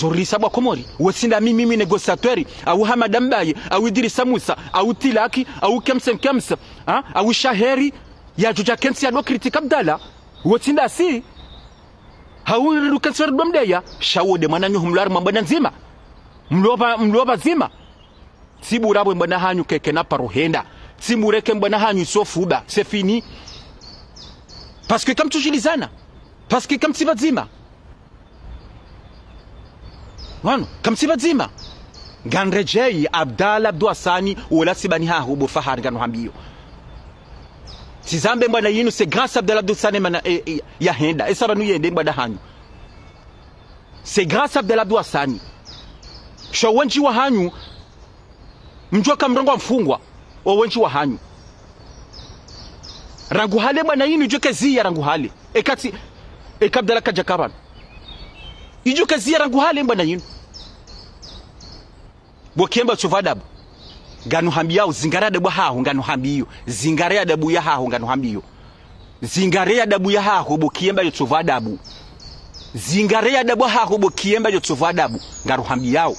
Zorisa bwa Komori, wetsi nda mimi, mimi négociateur, au Hamada Mbaye, au Idrissa Musa, au Tilaki, au Kemse Kemse, ha? Au Shaheri, yadjodja kentsi yado critique Abdallah, wetsi nda si, hau iridu kentsi werido mdeya, sha wende mwananyuhu mlo harimwa mbwana ndzima, mlo pva, mlo pvadzima. Tsi bure bwe mbwana hanyu keke na paro henda. Tsi bure ke mbwana hanyu tso fuba. C'est fini. Parce que kamtsu djilizana. Parce que kamtsi pvadzima. Wano, kamtsi pvadzima. Nganredjeyi Abdallah Abdou Hassani, wola sibani haho bo Fahari nganu hambiyo. Tsi zambe mbwana yinu, c'est grâce Abdallah Abdou Hassani mana, e, e, ya henda. Esa pvanu yende mbwana hanyu. C'est grâce Abdallah Abdou Hassani. Sho wendji wa hanyu, mdjoka mrongwa mfungwa, o wendji wa hanyu. Rangu hale mbwana yinu, idjoke ziya rangu hale. Eka tsi, eka Abdallah kadjaka pvanu. Idjoke ziya rangu hale mbwana yinu. Bo kiemba tso vadabu. Nganu hambiyo, zingare adabu yahaho, nganu hambiyo. Zingare adabu yahaho, nganu hambiyo. Zingare adabu yahaho, bo kiemba yotso vadabu. Zingare adabu yahaho, bo kiemba yotso vadabu. Ngaru hambiyo.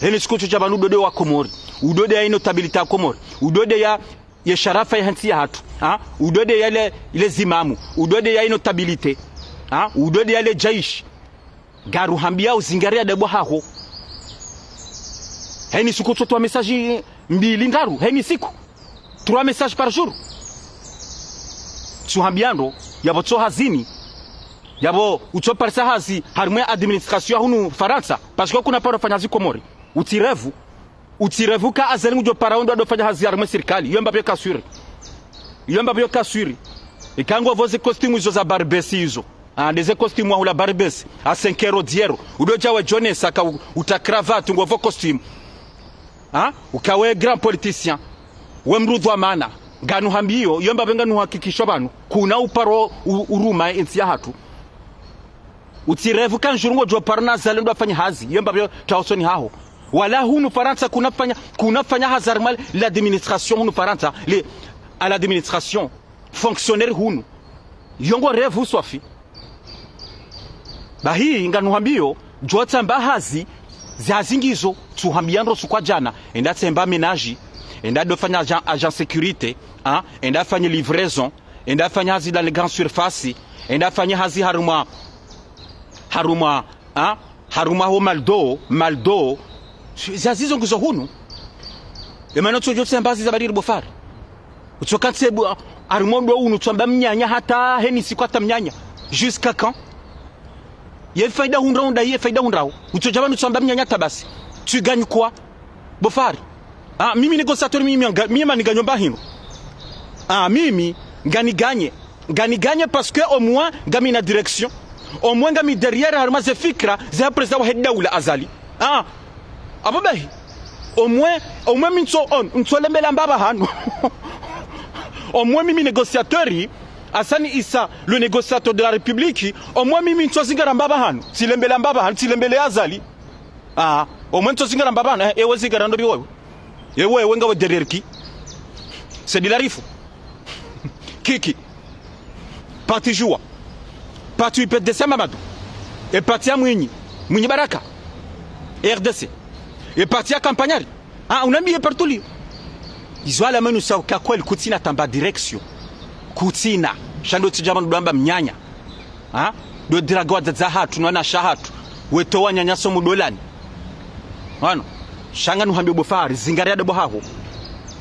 Heni siku tso dja pvanu udode wa Komori. Udode ya notabilité ya Komori. Udode ya, ye sharafa ya hantsi yahatru. Ha? Udode ya le, le zimamu. Udode ya notabilité. Ha? Udode ya le djaishi. Ngaru hambiyo zingare adabu yahaho. Heni siku tso towa message mbili ndraru. Heni siku. Trois messages par jour. Tsu hambiyo ndro, yapvo tso hazini. Yapvo utso parisa hazi, harimwa administration hunu Farantsa. Parce que kuna paro fanya hazi Komori. Utsi rêve. Utsi rêve ka Azali ngudjo para ondro ado fanya hazi harimwa sirikali. Iyo mbapvo ka sûr. Iyo mbapvo ka sûr. Ika ngo pvo ze costume izo za Barbès izo. Ah, nde ze costume wahula Barbès. À cinq euros, dix euros. Udodja we Jones, aka u- uta cravate, ngo pvo costume. Ha? Uka we grand politicien. We mdru dhwamana. Nganu hambiyo, iyo mbapvo nganu hakikisho pvanu. Kuna uparo u- uruma entsi yahatru. Utsi rêve ka ndjuru ngodjo paro na Azali ndo afanye hazi, iyo mbapvo tawasoni haho. Wala hunu Farantsa kuna fanya, kuna fanya hazi harimwa l'administration hunu Farantsa, le, à l'administration, fonctionnaire hunu. Iyo ngo rêve uswafi. Bahi, nganu hambiyo, djo tsamba hazi, ze hazi ngizo, tsu hambiyo ndro suku wa djana, enda tsemba ménage, enda do fanya agent, agent sécurité, ha? Enda fanya livraison, enda fanya hazi dans les grandes surfaces, enda fanya hazi harumwa, harumwa, ha? Harumwa ho Maldo, Maldo. Za zizo ngizo hunu. Emana utsodjo tsembazi za badiri bofari. Utsoka ntsebu, harumwa ndo unu, utsamba mnyanya hata heni siku hata mnyanya. Jusqu'à quand? Ye faida hundrao nda ye faida hundrao. Utsodja pvanu utsamba mnyanya hata basi. Tu gagnes quoi? Bofari. Ah, mimi négociateur, mimi nga-, mimi maniganyo mba hindru. Ah, mimi, ngani gagné. Ngani gagné parce que au moins, ngami na direction. Au moins, ngami derrière, harumwa ze fikira, ze président wahe daula Azali. Ah, abo bahi. Au moins, au moins, mi ntso on, ntso lembela mbaba hanu. Au moins, mimi négociateur, Hassani Issa, le négociateur de la République, au moins, mimi ntso zingara mbaba hanu. Tsi lembela mbaba hanu, tsi lembele Azali. Ah, au moins, ntso zingara mbaba hanu, eh, ewe zingara ndo bi wewe. Ewe, ewe ngawe derrière qui? C'est de la rifu. Kiki. Parti Juwa. Parti U P D C Mamadou. E parti ya Mwinyi. Mwinyi Baraka. R D C. E parti ya Kampanyari. Ah, unambiye partout liyo. Izo ala menu sa uka kweli kutsina tamba direction. Kutsina. Sha ndo tsidja pvanu ndo amba mnyanya. Ha? Ndo draga wadzadze hatru, no wanashe hatru. Weto wanyanya so mudolani. Wano. Sha nganu hambia bofari, zingara ya debo haho.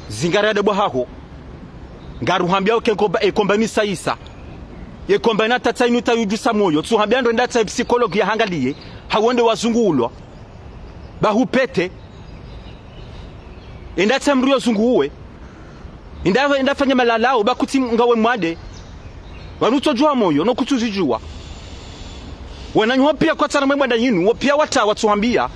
Zingara ya debo haho. Ngaru hambia uke nkomba, e komba ni sa Issa. E komba ina tata inu ta yudjusa moyo. Tsu hambia ndo enda tsa psychologue ya hangaliye. Hawonde wazungu ulwa. Ba hupete. Enda tsa mdru yo zungu uwe. Enda, enda fanya malalao, ba kutsi ngawe mwade. Wanu utsodjuha moyo, no kutsuzidjuwa. Wananyaho pia kwatsi harumwa mbwana yinu, wo pia wata watsuhambia.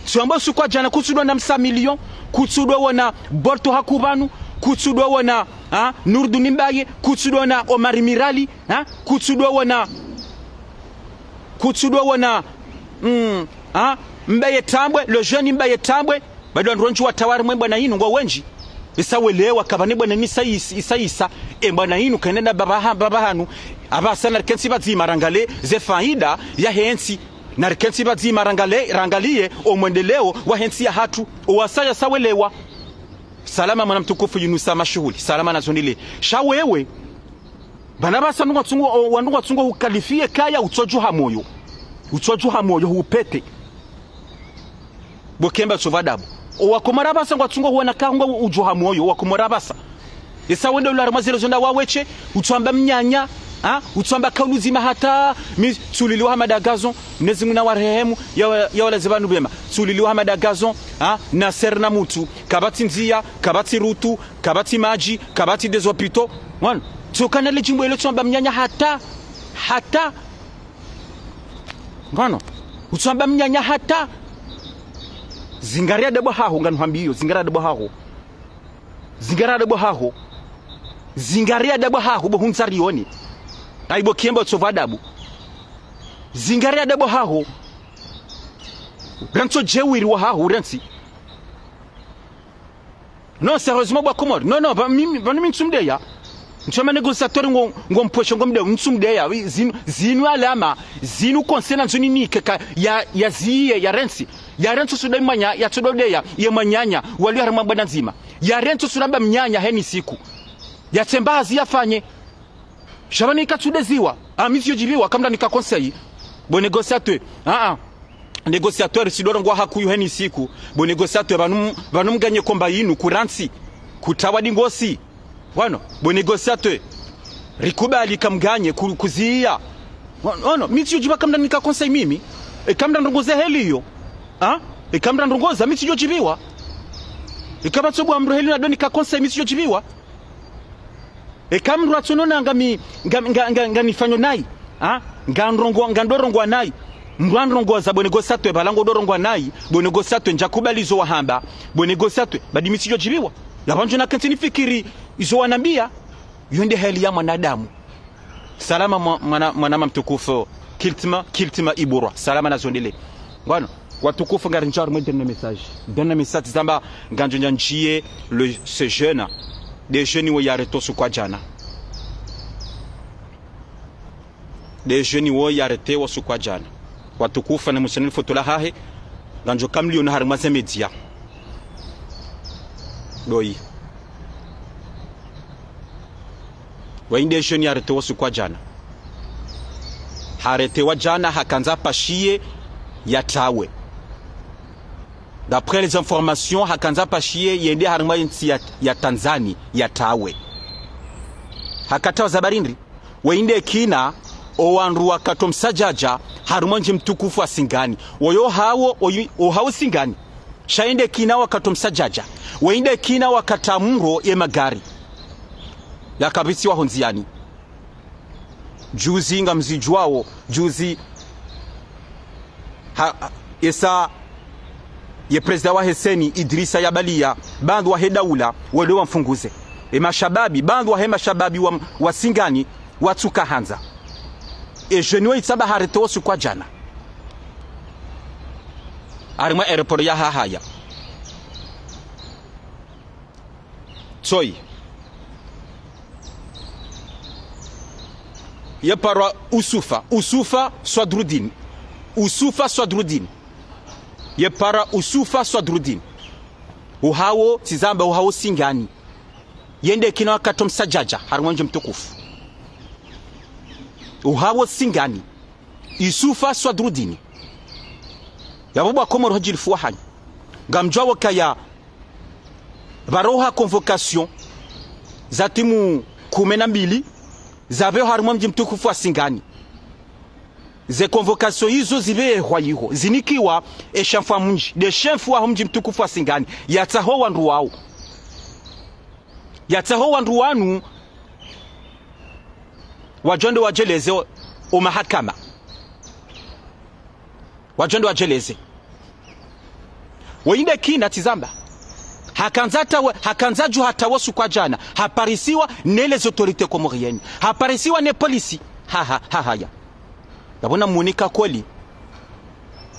Tsuhamba usiku wa djana, kutsudwa na Msa Million, kutsudwa wona Borto Hakubanu, kutsudwa wona, ha, Nurduni Mbaye, kutsudwa na Omari Mirali, ha, kutsudwa wona, kutsudwa wona, mm, ha, Mbaye Tambwe, le jeune Mbaye Tambwe, bado wandru wendji watawa harumwa mbwana yinu ngo wendji. Isa welewa, kapvana mbwana ni sa Issa, Issa Issa. E mbwana yinu kayina na baba ha-, baba hanu. Apvasa narikentsi pvadzima rangalie ze faida yahe ntsi. Narikentsi pvadzima rangalie, rangalie o mwendeleo wahe ntsi yahatru. O wasaya sa welewa. Salama mwana mtukufu Yunusa Mashuhuli. Salama na zondele. Sha wewe. Pvanu apvasa ndrongoo tsungo, o, wandru ngwatsungo hukalifie kaya utsodjuha moyo. Utsodjuha moyo hupete. Bo kemba tsopva dabo. O wakomori apvasa ngwatsungo huona ka hunga udjuha moyo, o wakomori apvasa. Esa wende ula harumwa zile zonda waweshe, utswamba mnyanya, ha? Utswamba kaulu zima hata, mi tsuliliwa Hamada Gazon, Mwenyezi Mungu na warehemu, ya wa-, ya walaze pvanu pvema. Tsuliliwa Hamada Gazon, ha? Nasser Namoutou, kapvatsi ndzia, kapvatsi rutu, kapvatsi madji, kapvatsi des hôpitaux. Ngono, tsokana le djimbo ilo utswamba mnyanya hata, hata. Ngono, utswamba mnyanya hata. Zingaria debo haho, nganu hambiyo, zingaria debo haho. Zingaria debo haho. Zingaria debo haho, bo hundza rione. Aibo kiemba utsopva adabu. Zingaria debo haho. Rantso djewiri wa haho, rantsi. Non, sérieusement, bo wakomori. Non, non, pva-, mimi, pvanu mi ntsumdeya. Ntsoma négociateur ngo, ngo mpwesho ngo mdeya, ntsumdeya. Wi, zinu, zinu alama, zinu conseil na nzuni nike ka, ya, ya ziye, ya rantsi. Ya rantsi usuda manya, ya tsodo deya, ye manyanya, wali harumwa mbwana ndzima. Ya rantsi usuda mba mnyanya heni siku. Ya tsemba hazi yafanye. Sha pvanu ika tsudeziwa. Ah, mi tsiyo djibiwa, kamda nika conseil. Bo négociateur. Ah, ah. Négociateur, tsidjo rongoa haku yo heni siku. Bo négociateur, pvanu, pvanu mganye komba yinu, ku rantsi. Kutawa dingosi. Ngono, bo négociateur. Rikubali kamganye, ku-, kuziya. Ngono, mi tsiyo djiba kamda nika conseil mimi. E kamda ndrongoza heli yo. Ah? E kamda ndrongoza, mi tsiyo djibiwa. E kapvatso bwa mdru heli na ndo nika conseil, mi tsiyo djibiwa. Eka mdru atsonona ngami, nga, nga, nga, nganifanyo nayi. Ha? Nga ndrongo, nga ndo rongoa nayi. Mdru androngoza bo négociateur, pvala ngo ndo rongoa nayi. Bo négociateur, ndjakubali izo wahamba. Bo négociateur, badi mi tsiyo djibiwa. Yapvo ndjo nakentsi nifikiri izo wanambia. Yo nde heli ya mwanadamu. Salama mwa-, mwana, mwanama mtukufu. Kiltima, kiltima iburwa. Salama na zondele. Ngono, watukufu ngari ndjaru mwe dernier message. Dernier message zamba nganjo ndjandjiye le, ce jeune. Des jeunes wo yarrêté usiku wa djana. Des jeunes wo yarrêté usiku wa djana. Watukufu na musoni foto la hahe. Nganjo kamliona harumwa ze média. Doyi. Wayi nde jeune yarrêté usiku wa djana. Harrêté wa djana hakandza apashiye yatawe. D'après les informations, hakandza apashiye yende harimwa yentsi ya, ya Tanzanie, yatawe. Hakatawa za bari ndri? Weyinde kina, owandru wakatso msadjadja, harimwa mdji mtukufu wa Singani. Woyo hawo, oyu-, ohawo Singani. Sha yinde kina wakatso msadjadja. Weyinde kina wakatsa mro ye magari. Yakapvitsiwa hondziani. Juzi ngamzidjuwao, juzi ha, ha, esa ye prezida wahe seni Idrisa yabaliya, bandru wahe daula, wende wamfunguze. E mashababi, bandru wahe mashababi wa, wa Singani, watsuka handza. E jeni wo itsamba harete wo usiku wa djana. Harimwa aéroport ya Hahaya. Tsoyi. Yeparwa Usufa, Usufa Swadrudin. Usufa Swadrudin. Yeparwa Usufa Swadrudin. Ohawo, tsizamba ohawo Singani. Yende kina wakatso msadjadja, harimwa mdji mtukufu. Ohawo Singani. Isufa Swadrudin. Yapvo bo wakomori hodjilifuwa hanyu. Ngamdjuwao kaya pvaroha convocation za timu kume na mbili zapveho harimwa mdji mtukufu wa Singani. Ze convocation izo zipvehwa iho, zinikiwa e shefu wa mdji, nde shefu waho mdji mtukufu wa Singani, yatsaho wandru wao. Yatsaho wandru wanu, wadjo wende wadjeleze o, o mahakama. Wadjo wende wadjeleze. Weyinde kina tsizamba. Hakandza tawe, hakandza dju hata wo usiku wa djana. Haparisiwa ne les autorités comoriennes. Haparisiwa ne polisi. Ha, ha, ha, haya. Yapvo namunika kweli.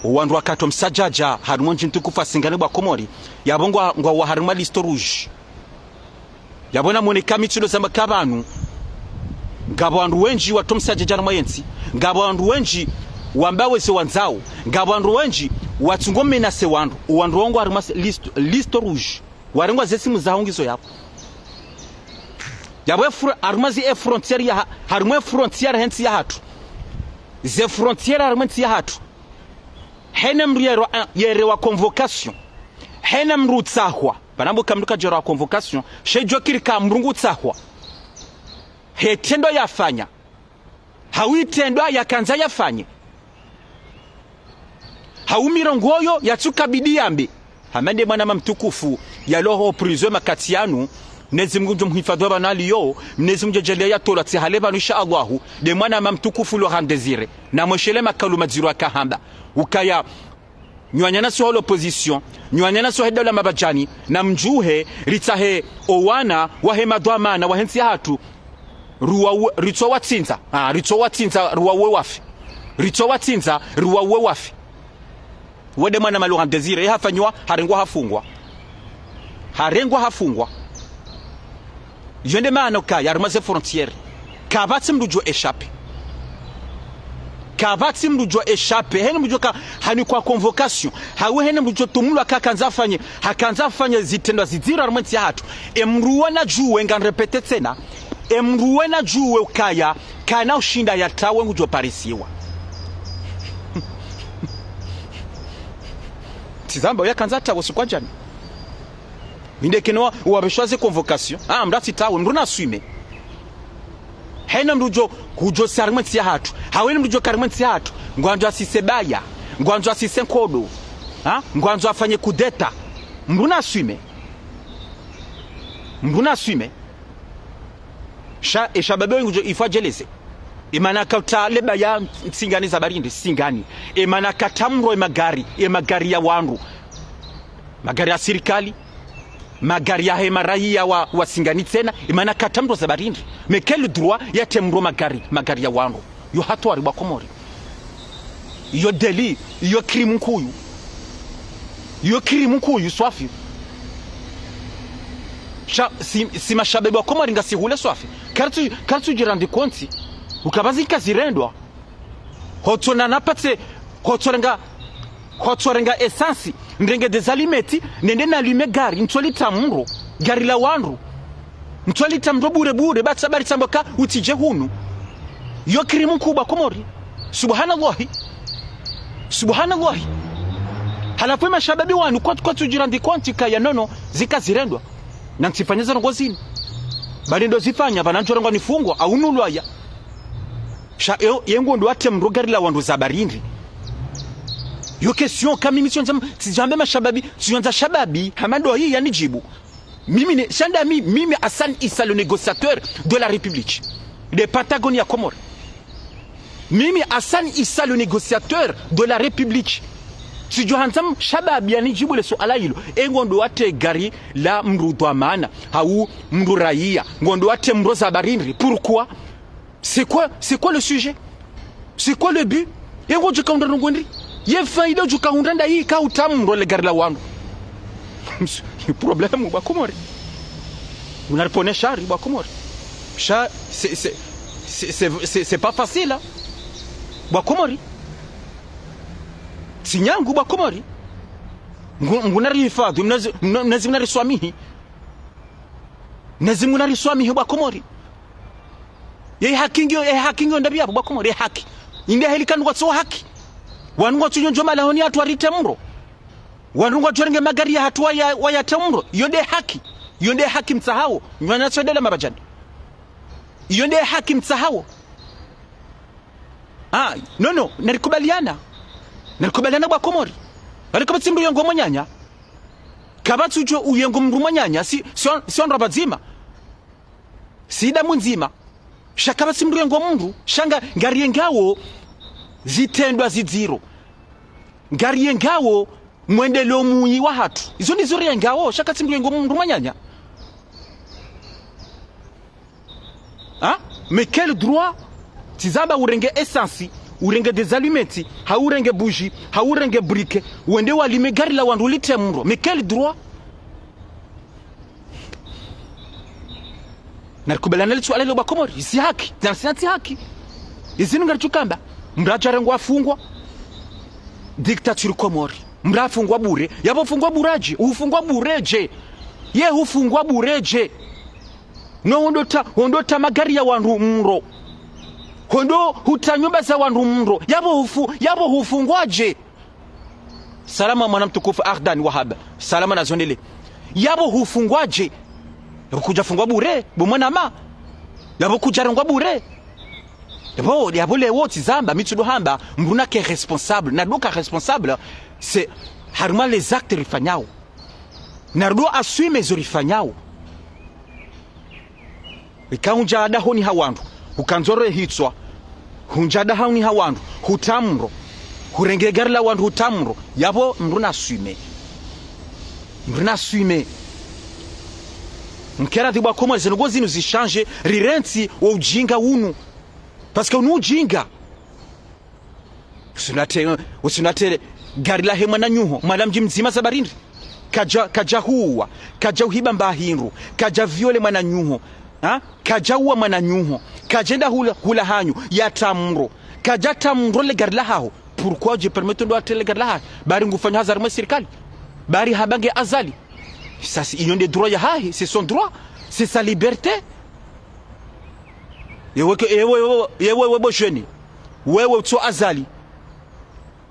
Owandru wakatso msadjadja, harimwa mdji mtukufu wa Singani bo wakomori. Yapvo ngwa, ngwawo harimwa liste rouge. Yapvo namunika mitsindo zamba ka pvanu. Ngapvo wandru wendji watso msadjadja harimwa yentsi. Ngapvo wandru wendji wamba weze wandzao. Ngapvo wandru wendji watsungo menacer wandru. Owandru wo ngwa harimwa liste, liste rouge. Warengwa ze simu zaho ngizo yapvo. Yapvo e fro-, harimwa zi e frontière ya ha-, harimwa e frontière he ntsi yahatru. Ze frontière harimwa e ntsi yahatru. Hena mndru yero-, yerewa convocation. Hena mndru utsahwa. Pvanambo ka mndru kadjerewa convocation. She djo kiri ka mndru ngu utsahwa. He trendo yafanya. Hau itrendo yakandza yafanye. Hau mirongoyo yatsukabidi yambe. Hama nde mwanama mtukufu yalo ho prison makati yanu. Mnyezi Mungu ngudjo mhifadhwi pvanu aliyo. Mnyezi Mungu ngudjo djaaliya yatolwa tsi hale pvanu, insha Allahu. Nde mwanama mtukufu Laurent Désiré. Namweshele makalima madziro yakahamba. Ukaya, nyi wananyasi wa l'opposition, nyi wananyasi wahe daula mabadjani, namdjuhe, ritsahe owana wahe madhwamana wahe ntsi yahatru, ruwa-, ritso watsindza, ah, ritso watsindza, ruwawe wafe. Ritso watsindza, ruwawe wafe. Wo nde mwanama Laurent Désiré, ye hafanyiwa, harengwa hafungwa. Harengwa hafungwa. Yo nde maana ukaya harimwa ze frontière kapvatsi mndru djo échapper. Kapvatsi mndru djo échapper. Hena mndru djo ka hanikwa convocation. Hau hena mndru djo tumulwa ka hakandza afanye, hakandza afanye zitrendwa zidziro harimwa e ntsi yahatru. E mndru wo nadjuwe, ngamrépéter tsena. E mndru wo nadjuwe ukaya kana ushinda yatawe ngudjo parisiwa. Tsizamba yakandza atawe usiku wa djana. Inde kino wapveshwa ze convocation. Ah, mndru atsitawe, mndru naswime. Hena mndru djo, kudjo si harimwa e ntsi yahatru. Hau hena mndru djo ka harimwa e ntsi yahatru. Ngwandzo asise baya. Ngwandzo asise nkodo. Ha? Ngwandzo afanye coup d'État. Mndru naswime. Mndru naswime. Sha, e shababi ngudjo ifwa djeleze. Emana kata leba ya Singani za barindi, Singani. Emana kata mro e magari, e magari ya wandru. Magari ya sirikali, magari yahe maraiya wa, wa Singani tsena, emana kata mro za barindi. Mais quel droit yatse mro magari, magari ya wandru? Yo hatwari bo wakomori. Iyo délit, iyo crime nkuu. Iyo crime nkuu swafi. Sha, si, si mashababi wa Komori ngasi hule swafi. Karitsu, karitsu djirendre compte. Ukaya pvwa zika zirendwa. Hotso na napvatse, hotso renga, hotso renga essence, ndrenge des allumettes, nende nallume gari, ntso litsa mro, gari la wandru. Ntso litsa mro bure bure, ba tsi habari tsamba ka utsidje hunu. Iyo crime nkuu bo wakomori. Subhanallahi. Subhanallahi. Halafu ye mashababi wanu kwatsu, kwatsu djirandi konti kaya nono zika zirendwa. Na ntsifanya ze ndrongo zinu. Bali ndo zifanya, pvanu ndjo rengwa nifungwa, au nulwaya. Sha, yo, ye ngondo watre mro gari la wandru za barindri. Yo question ka mimi tsiyondza, tsidjambe mashababi, tsiyondza shababi, hama ndo yi yanidjibu. Mimi ne, sha ndami, mimi Hassan Issa, le négociateur de la République. De Pentagone ya Comores. Mimi Hassan Issa, le négociateur de la République. Tsidjo handza m-, shababi yanidjibu le suala lilo. Ye ngondo watre gari la mdru dhwamana, hau mdru raia. Ngondo watre mro za barindri. Pourquoi ? C'est quoi, c'est quoi le sujet ? C'est quoi le but ? Ye ngodjo kahundra ndrongo ndri ? Ye faida udjo kahundra nda yi ka utra mro le gari la wandru ? Problème, bo wa Komori. Muna ripvone shari, bo wa Komori. Sha, c'est, c'est, c'est, c'est, c'est, c'est pas facile, hein. Bo wa Komori. Tsi nyangu, bo wa Komori. Mngu-, Mngu narihifadhwi, Mnezi, Mnezi nariswamihi. Mnezi Mngu nariswamihi, bo wa Komori. Ye haki ngiyo, ye haki ngiyo ndapvi yapvo, bo wa Komori, ye haki. Inde heli kandru ngwatso haki. Wandru ngwatso nyonjo malahoni hatru waritre mro. Wandru ngwadjo renge magari ya hatru waya, wayatre mro. Iyo nde haki. Iyo nde haki mtsahao. Nyi wanatsi wendele mabadjani. Iyo nde haki mtsahao. Ah, non, non, narikubaliana. Narikubaliana, bo wa Komori. Bali kapvatsi mdru yengo mwananya. Kapvatsi udjo uyengo mdru mwananya, si, si, si wandru pvadzima. Si damu ndzima. Sha kapvatsi mdru yengo mdru, sha nga, ngariyengawo zitrendwa zidziro. Ngariyengawo mwendeleo muyi wa hatru. Izo ndizo riyengawo, sha kapvatsi mdru yengo mdru mwananya. Hein ? Mais quel droit ? Tsi zamba urenge essence, urenge des allumettes, hau urenge bougie, hau urenge briquet, wende walime gari la wandru litre mro. Mais quel droit ? Narikubaliane le suala lilo, bo wa Komori, tsi haki, na tsi haki. Izinu ngaridjo hamba, mdru hadja harengwa hafungwa, dictature Komori. Mdru hafungwa bure, yapvo hufungwa bure dje, hufungwa bure dje. Ye hufungwa bure dje. No hondo tra, hondo tra magari ya wandru mro. Hondo hutra nyumba za wandru mro. Yapvo hufu-, yapvo hufungwa dje. Salama mwana mtukufu Ardan Wahab. Salama na zondele. Yapvo hufungwa dje. Yapvo kudja fungwa bure, bo mwanama. Yapvo kudja rengwa bure. Yapvo, yapvo leo tsi zamba, mi tsi ndo hamba, mdru nake responsable. Na ndo ka responsable, c'est harumwa les actes rifanyao. Na ndo assume zo rifanyao. Ika hundja dahoni ha wandru, hukandzo rehitswa, hundja dahoni ha wandru, hutra mro, hurenge gari la wandru hutra mro, yapvo mdru na assume. Mdru na assume. Nkeradhi bo wa Komori, ze ndrongo zinu zi change, rirentsi wo ujinga unu. Parce que unu ujinga. Usinate, usinate gari lahe mwananyaho, mwana mdji mdzima za barindri. Kadja, kadja huwa, kadja uhiba mba hindru, kadja viole mwananyaho, ha? Kadja uwa mwananyaho, kadja enda hula, hula hanyu, yatra mro, kadja tra mro le gari lahaho. Pourquoi udje permettre ndo atre le gari lahahe ? Bari ngufanya hazi harumwa sirikali. Bari hamba nge Azali. Ça, c'est, iyo nde droit yahahe, c'est son droit, c'est sa liberté. Yewe ke, yewe, yewe, yewe, bo jeune. Wewe utso Azali.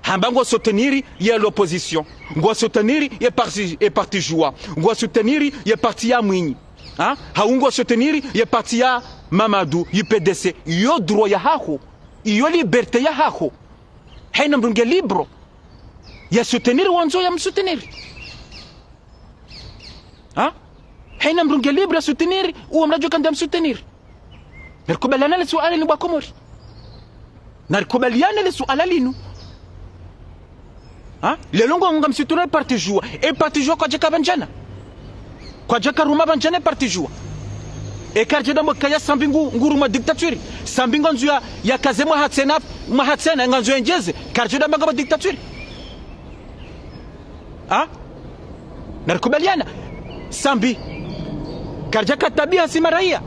Hamba ngwa soutenir ye l'opposition. Ngwa soutenir ye parti, ye parti Juwa. Ngwa soutenir ye parti ya Mwinyi. Ha ? Hau ngwa soutenir ye parti ya Mamadou, U P D C. Iyo droit yahaho. Iyo liberté yahaho. Haina mdru nge libre ya soutenir wandzo ya msoutenir. Ha ? Haina mdru nge libre ya soutenir uwo mdru adjo kandza msoutenir. Narikubaliane le suala linu bo wa Komori. Narikubaliane le suala linu. Ha ? Leo ngo ngamsoutenir parti Juwa. Ye parti Juwa kwadjaka pvandjana. Kwadjaka ruma pvandjana ye parti Juwa. Ye karidja damba kaya Sambi ngu, ngu harumwa dictature. Sambi ngandzo ya, ya kaze mwaha tsena, mwaha tsena, ngandzo ya ndjeze. Karidja damba ngapvo dictature. Ha ? Narikubaliane. Sambi. Karidjaka tabiha si maraia.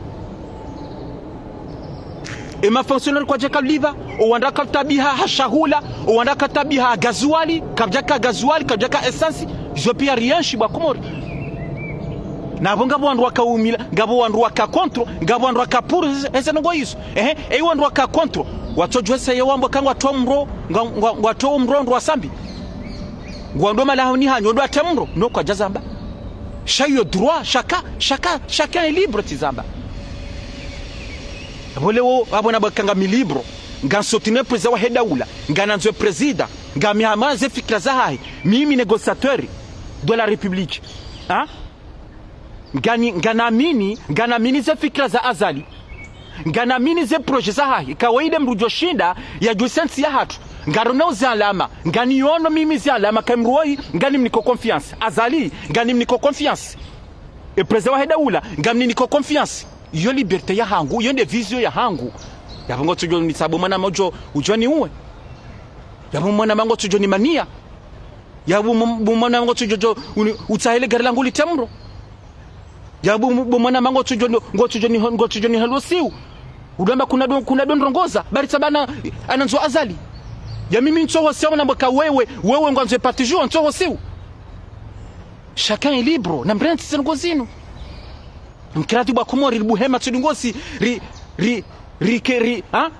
Ye ma fonctionnaire kwadjaka lipva, owandru waka tabiha ha shahula, owandru waka tabiha ha gazuwali, kapvadjaka gazuwali, kapvadjaka essence, zo piya riyenshi bo wa Komori. Na pvo ngapvo wandru waka umila, ngapvo wandru waka contre, ngapvo wandru waka pour, eze ndrongo izo. Ehe, eyi wandru waka contre, watsodjuwa esa ye wambo ka ngwatro mro, ngwa, ngwa, ngwatro mro ndro wa Sambi. Ngwandro malahoni hanyu, ndo atemro, no kwadjazamba. Sha iyo droit, chacun, chacun, chacun est libre, tsizamba. Apvo leo, apvo namba ka ngami libre, ngam soutenir président wahe daula, nganandzo président, ngami hama ze fikira zahahe, mimi négociateur de la République. Hein? Ngani, nganamini, nganamini ze fikira za Azali. Nganamini ze projet zahahe. Kawaida mdru djoshinda yadjuse ntsi yahatru. Ngarona uzi alama. Nganiyono mimi zi alama. Ka mdru woyi, nganimniko confiance. Azali, nganimniko confiance. E président wahe daula, ngamniniko confiance. Iyo liberté yahangu, iyo nde vision yahangu. Yapvo ngotsodjo nitsaha bo mwanama udjo, udjo niuwe. Yapvo mwanama ngotsodjo nimaniya. Yapvo m-, bo mwanama ngotsodjo, uni-, utsahe le gari langu litemro. Yapvo m-, bo mwanama ngotsodjo, ngotsodjo ni, ngotsodjo nihalosiu. Udjo amba kuna ndo, kuna ndo ndrongoza, bari tsamba na, anandzo Azali. Ya mimi ntsohosiu namba ka wewe, wewe ngwandzo parti juwa, ntsohosiu. Chacun est libre, namrentsi ze ndrongo zinu. Mkiradhi bo wakomori, ribuhe matso ri ngosi, ri, ri, ri, ke, ri, ha?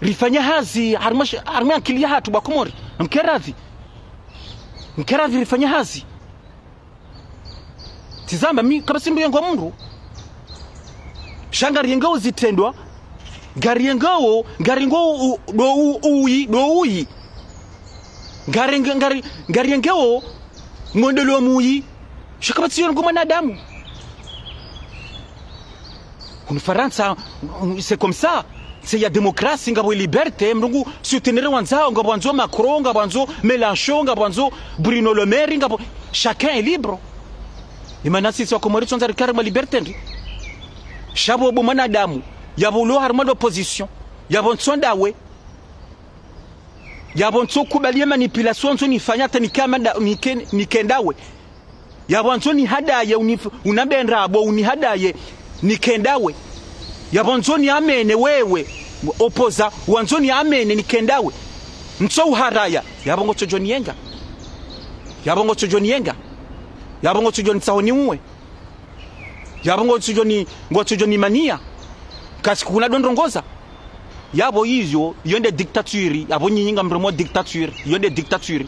Rifanye hazi, harimwa sh-, harimwa akili yahatru bo wakomori. Mkiradhi. Mkiradhi rifanye hazi. Tsizamba mi, kapvatsi mdru yengwa mdru. Sha ngariyengawo zitrendwa, ngariyengawo, ngariyengawo u-, ndo u-, uyi, ndo uyi. Ngari-, ngari-, ngariyengawo mwendelo muyi. Sha kapvatsi iyo ngo mwanadamu. Hunu Farantsa, c'est comme ça. Ntsi ya démocratie, ngapvo liberté, mdru ngu soutenir wandzao, ngapvo wandzo Macron, ngapvo wandzo Mélenchon, ngapvo wandzo Bruno Le Maire, ngapvo, chacun est libre. Imana sisi wakomori tsondza rikari mwa liberté ndri. Sha pvo bo mwanadamu, yapvo ulo harimwa l'opposition, yapvo ntsondawe, yapvo ntsokubali ye manipulation ntsonifanya hata nikama nda-, nike-, nikendawe. Yapvo wandzo nihadaye, unif-, unambe ndrabo, unihadaye, nikendawe. Yapvo wandzo niamene wewe, opposant, wandzo niamene, nikendawe. Ntso uharaya, yapvo ngotsodjo niyenga. Yapvo ngotsodjo niyenga. Yapvo ngotsodjo nitsaho niuwe. Yapvo ngotsodjo ni, ngotsodjo nimaniya. Kasi kuna ndo ndrongoza. Yapvo iyo, iyo nde dictature, yapvo nyinyi ngamremo dictature, iyo nde dictature.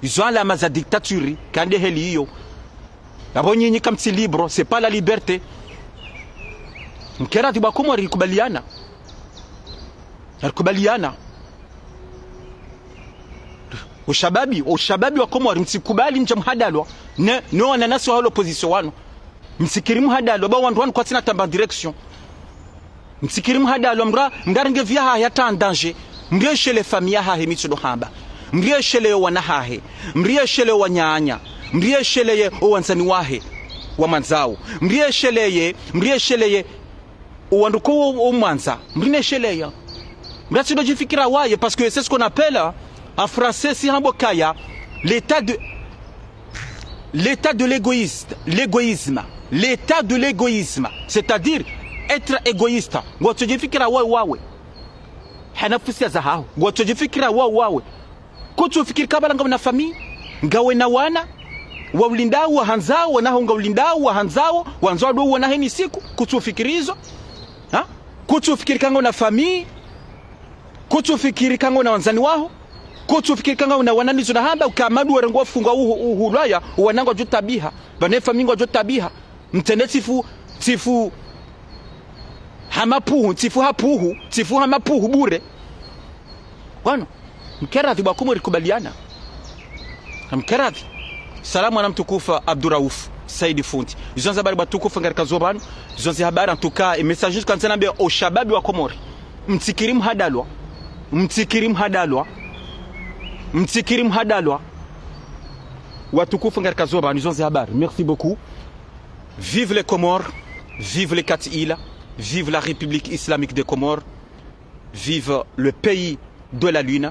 Izo alama za dictature, ka nde heli iyo. Yapvo nyinyi kamtsi libre, c'est pas la liberté. Mkiradhi bo wakomori rikubaliana. Rikubaliana. Ushababi, ushababi wa Komori, mtsikubali mdje mhadalwa. Ne, no wananyasi wa l'opposition wanu. Mtsikiri mhadalwa, ba wandru wanu kwatsina tamba direction. Mtsikiri mhadalwa, mra, mra renge vie yahahe hata en danger. Mrieshelee famille yahahe mi tsudo hamba. Mrieshelee wana hahe. Mrieshelee wananya. Mrieshelee owandzani wahe. Wamwandzao. Mrieshelee, mrieshelee owandru ko wo, wo mwandza. Mrineshelee. Mratsi do djifikira waye, parce que c'est ce qu'on appelle, en français, si hambo kaya, l'état de, l'état de l'égoïste, l'égoïsme, l'état de l'égoïsme, c'est-à-dire être égoïste. Ngotso djifikira wawe wawe. Ha nafusi ya zahaho. Ngotso djifikira wawe wawe. Kutsu fikiri kabala ngawe na famille. Ngawe na wana. Wa ulindao, wa handzao, wana haho nga ulindao, wa handzao, wandzo ado uona heni siku. Kutsu fikiri izo. Ha? Kutsu fikiri ka ngawe na famille. Kutsu fikiri ka ngawe na wandzani waho. Kutsu fikiri ka ngawe na wana nizo na hamba, uka madwere ngwa funga uhu, uhu lwaya, uwana ngwadjo tabiha. Bane famille ngwadjo tabiha. Mtsende tsifu, tsifu ha mapuhu, tsifu ha puhu, tsifu ha mapuhu bure. Wano, mkeradhi bo Komori kubaliana. Mkeradhi. Salamu wana mtukufu Abdurauf Saidi Fundi. Izo nde habari bo watukufu ngarikazo pvanu. Izo nde habari en tout cas, e message kandzana mbe o shababi wa Komori. Mtsikiri mhadalwa. Mtsikiri mhadalwa. Mtsikiri mhadalwa. Watukufu ngarikazo pvanu. Izo nde habari. Merci beaucoup. Vive les Comores, vive les quatre îles, vive la République islamique des Comores, vive le pays de la Lune,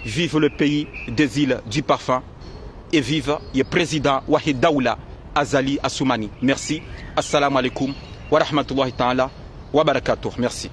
vive le pays des îles du parfum, et vive le président wahe daula Azali Assoumani. Merci. Assalamu alaikum wa rahmatullahi ta'ala wa barakatuh. Merci.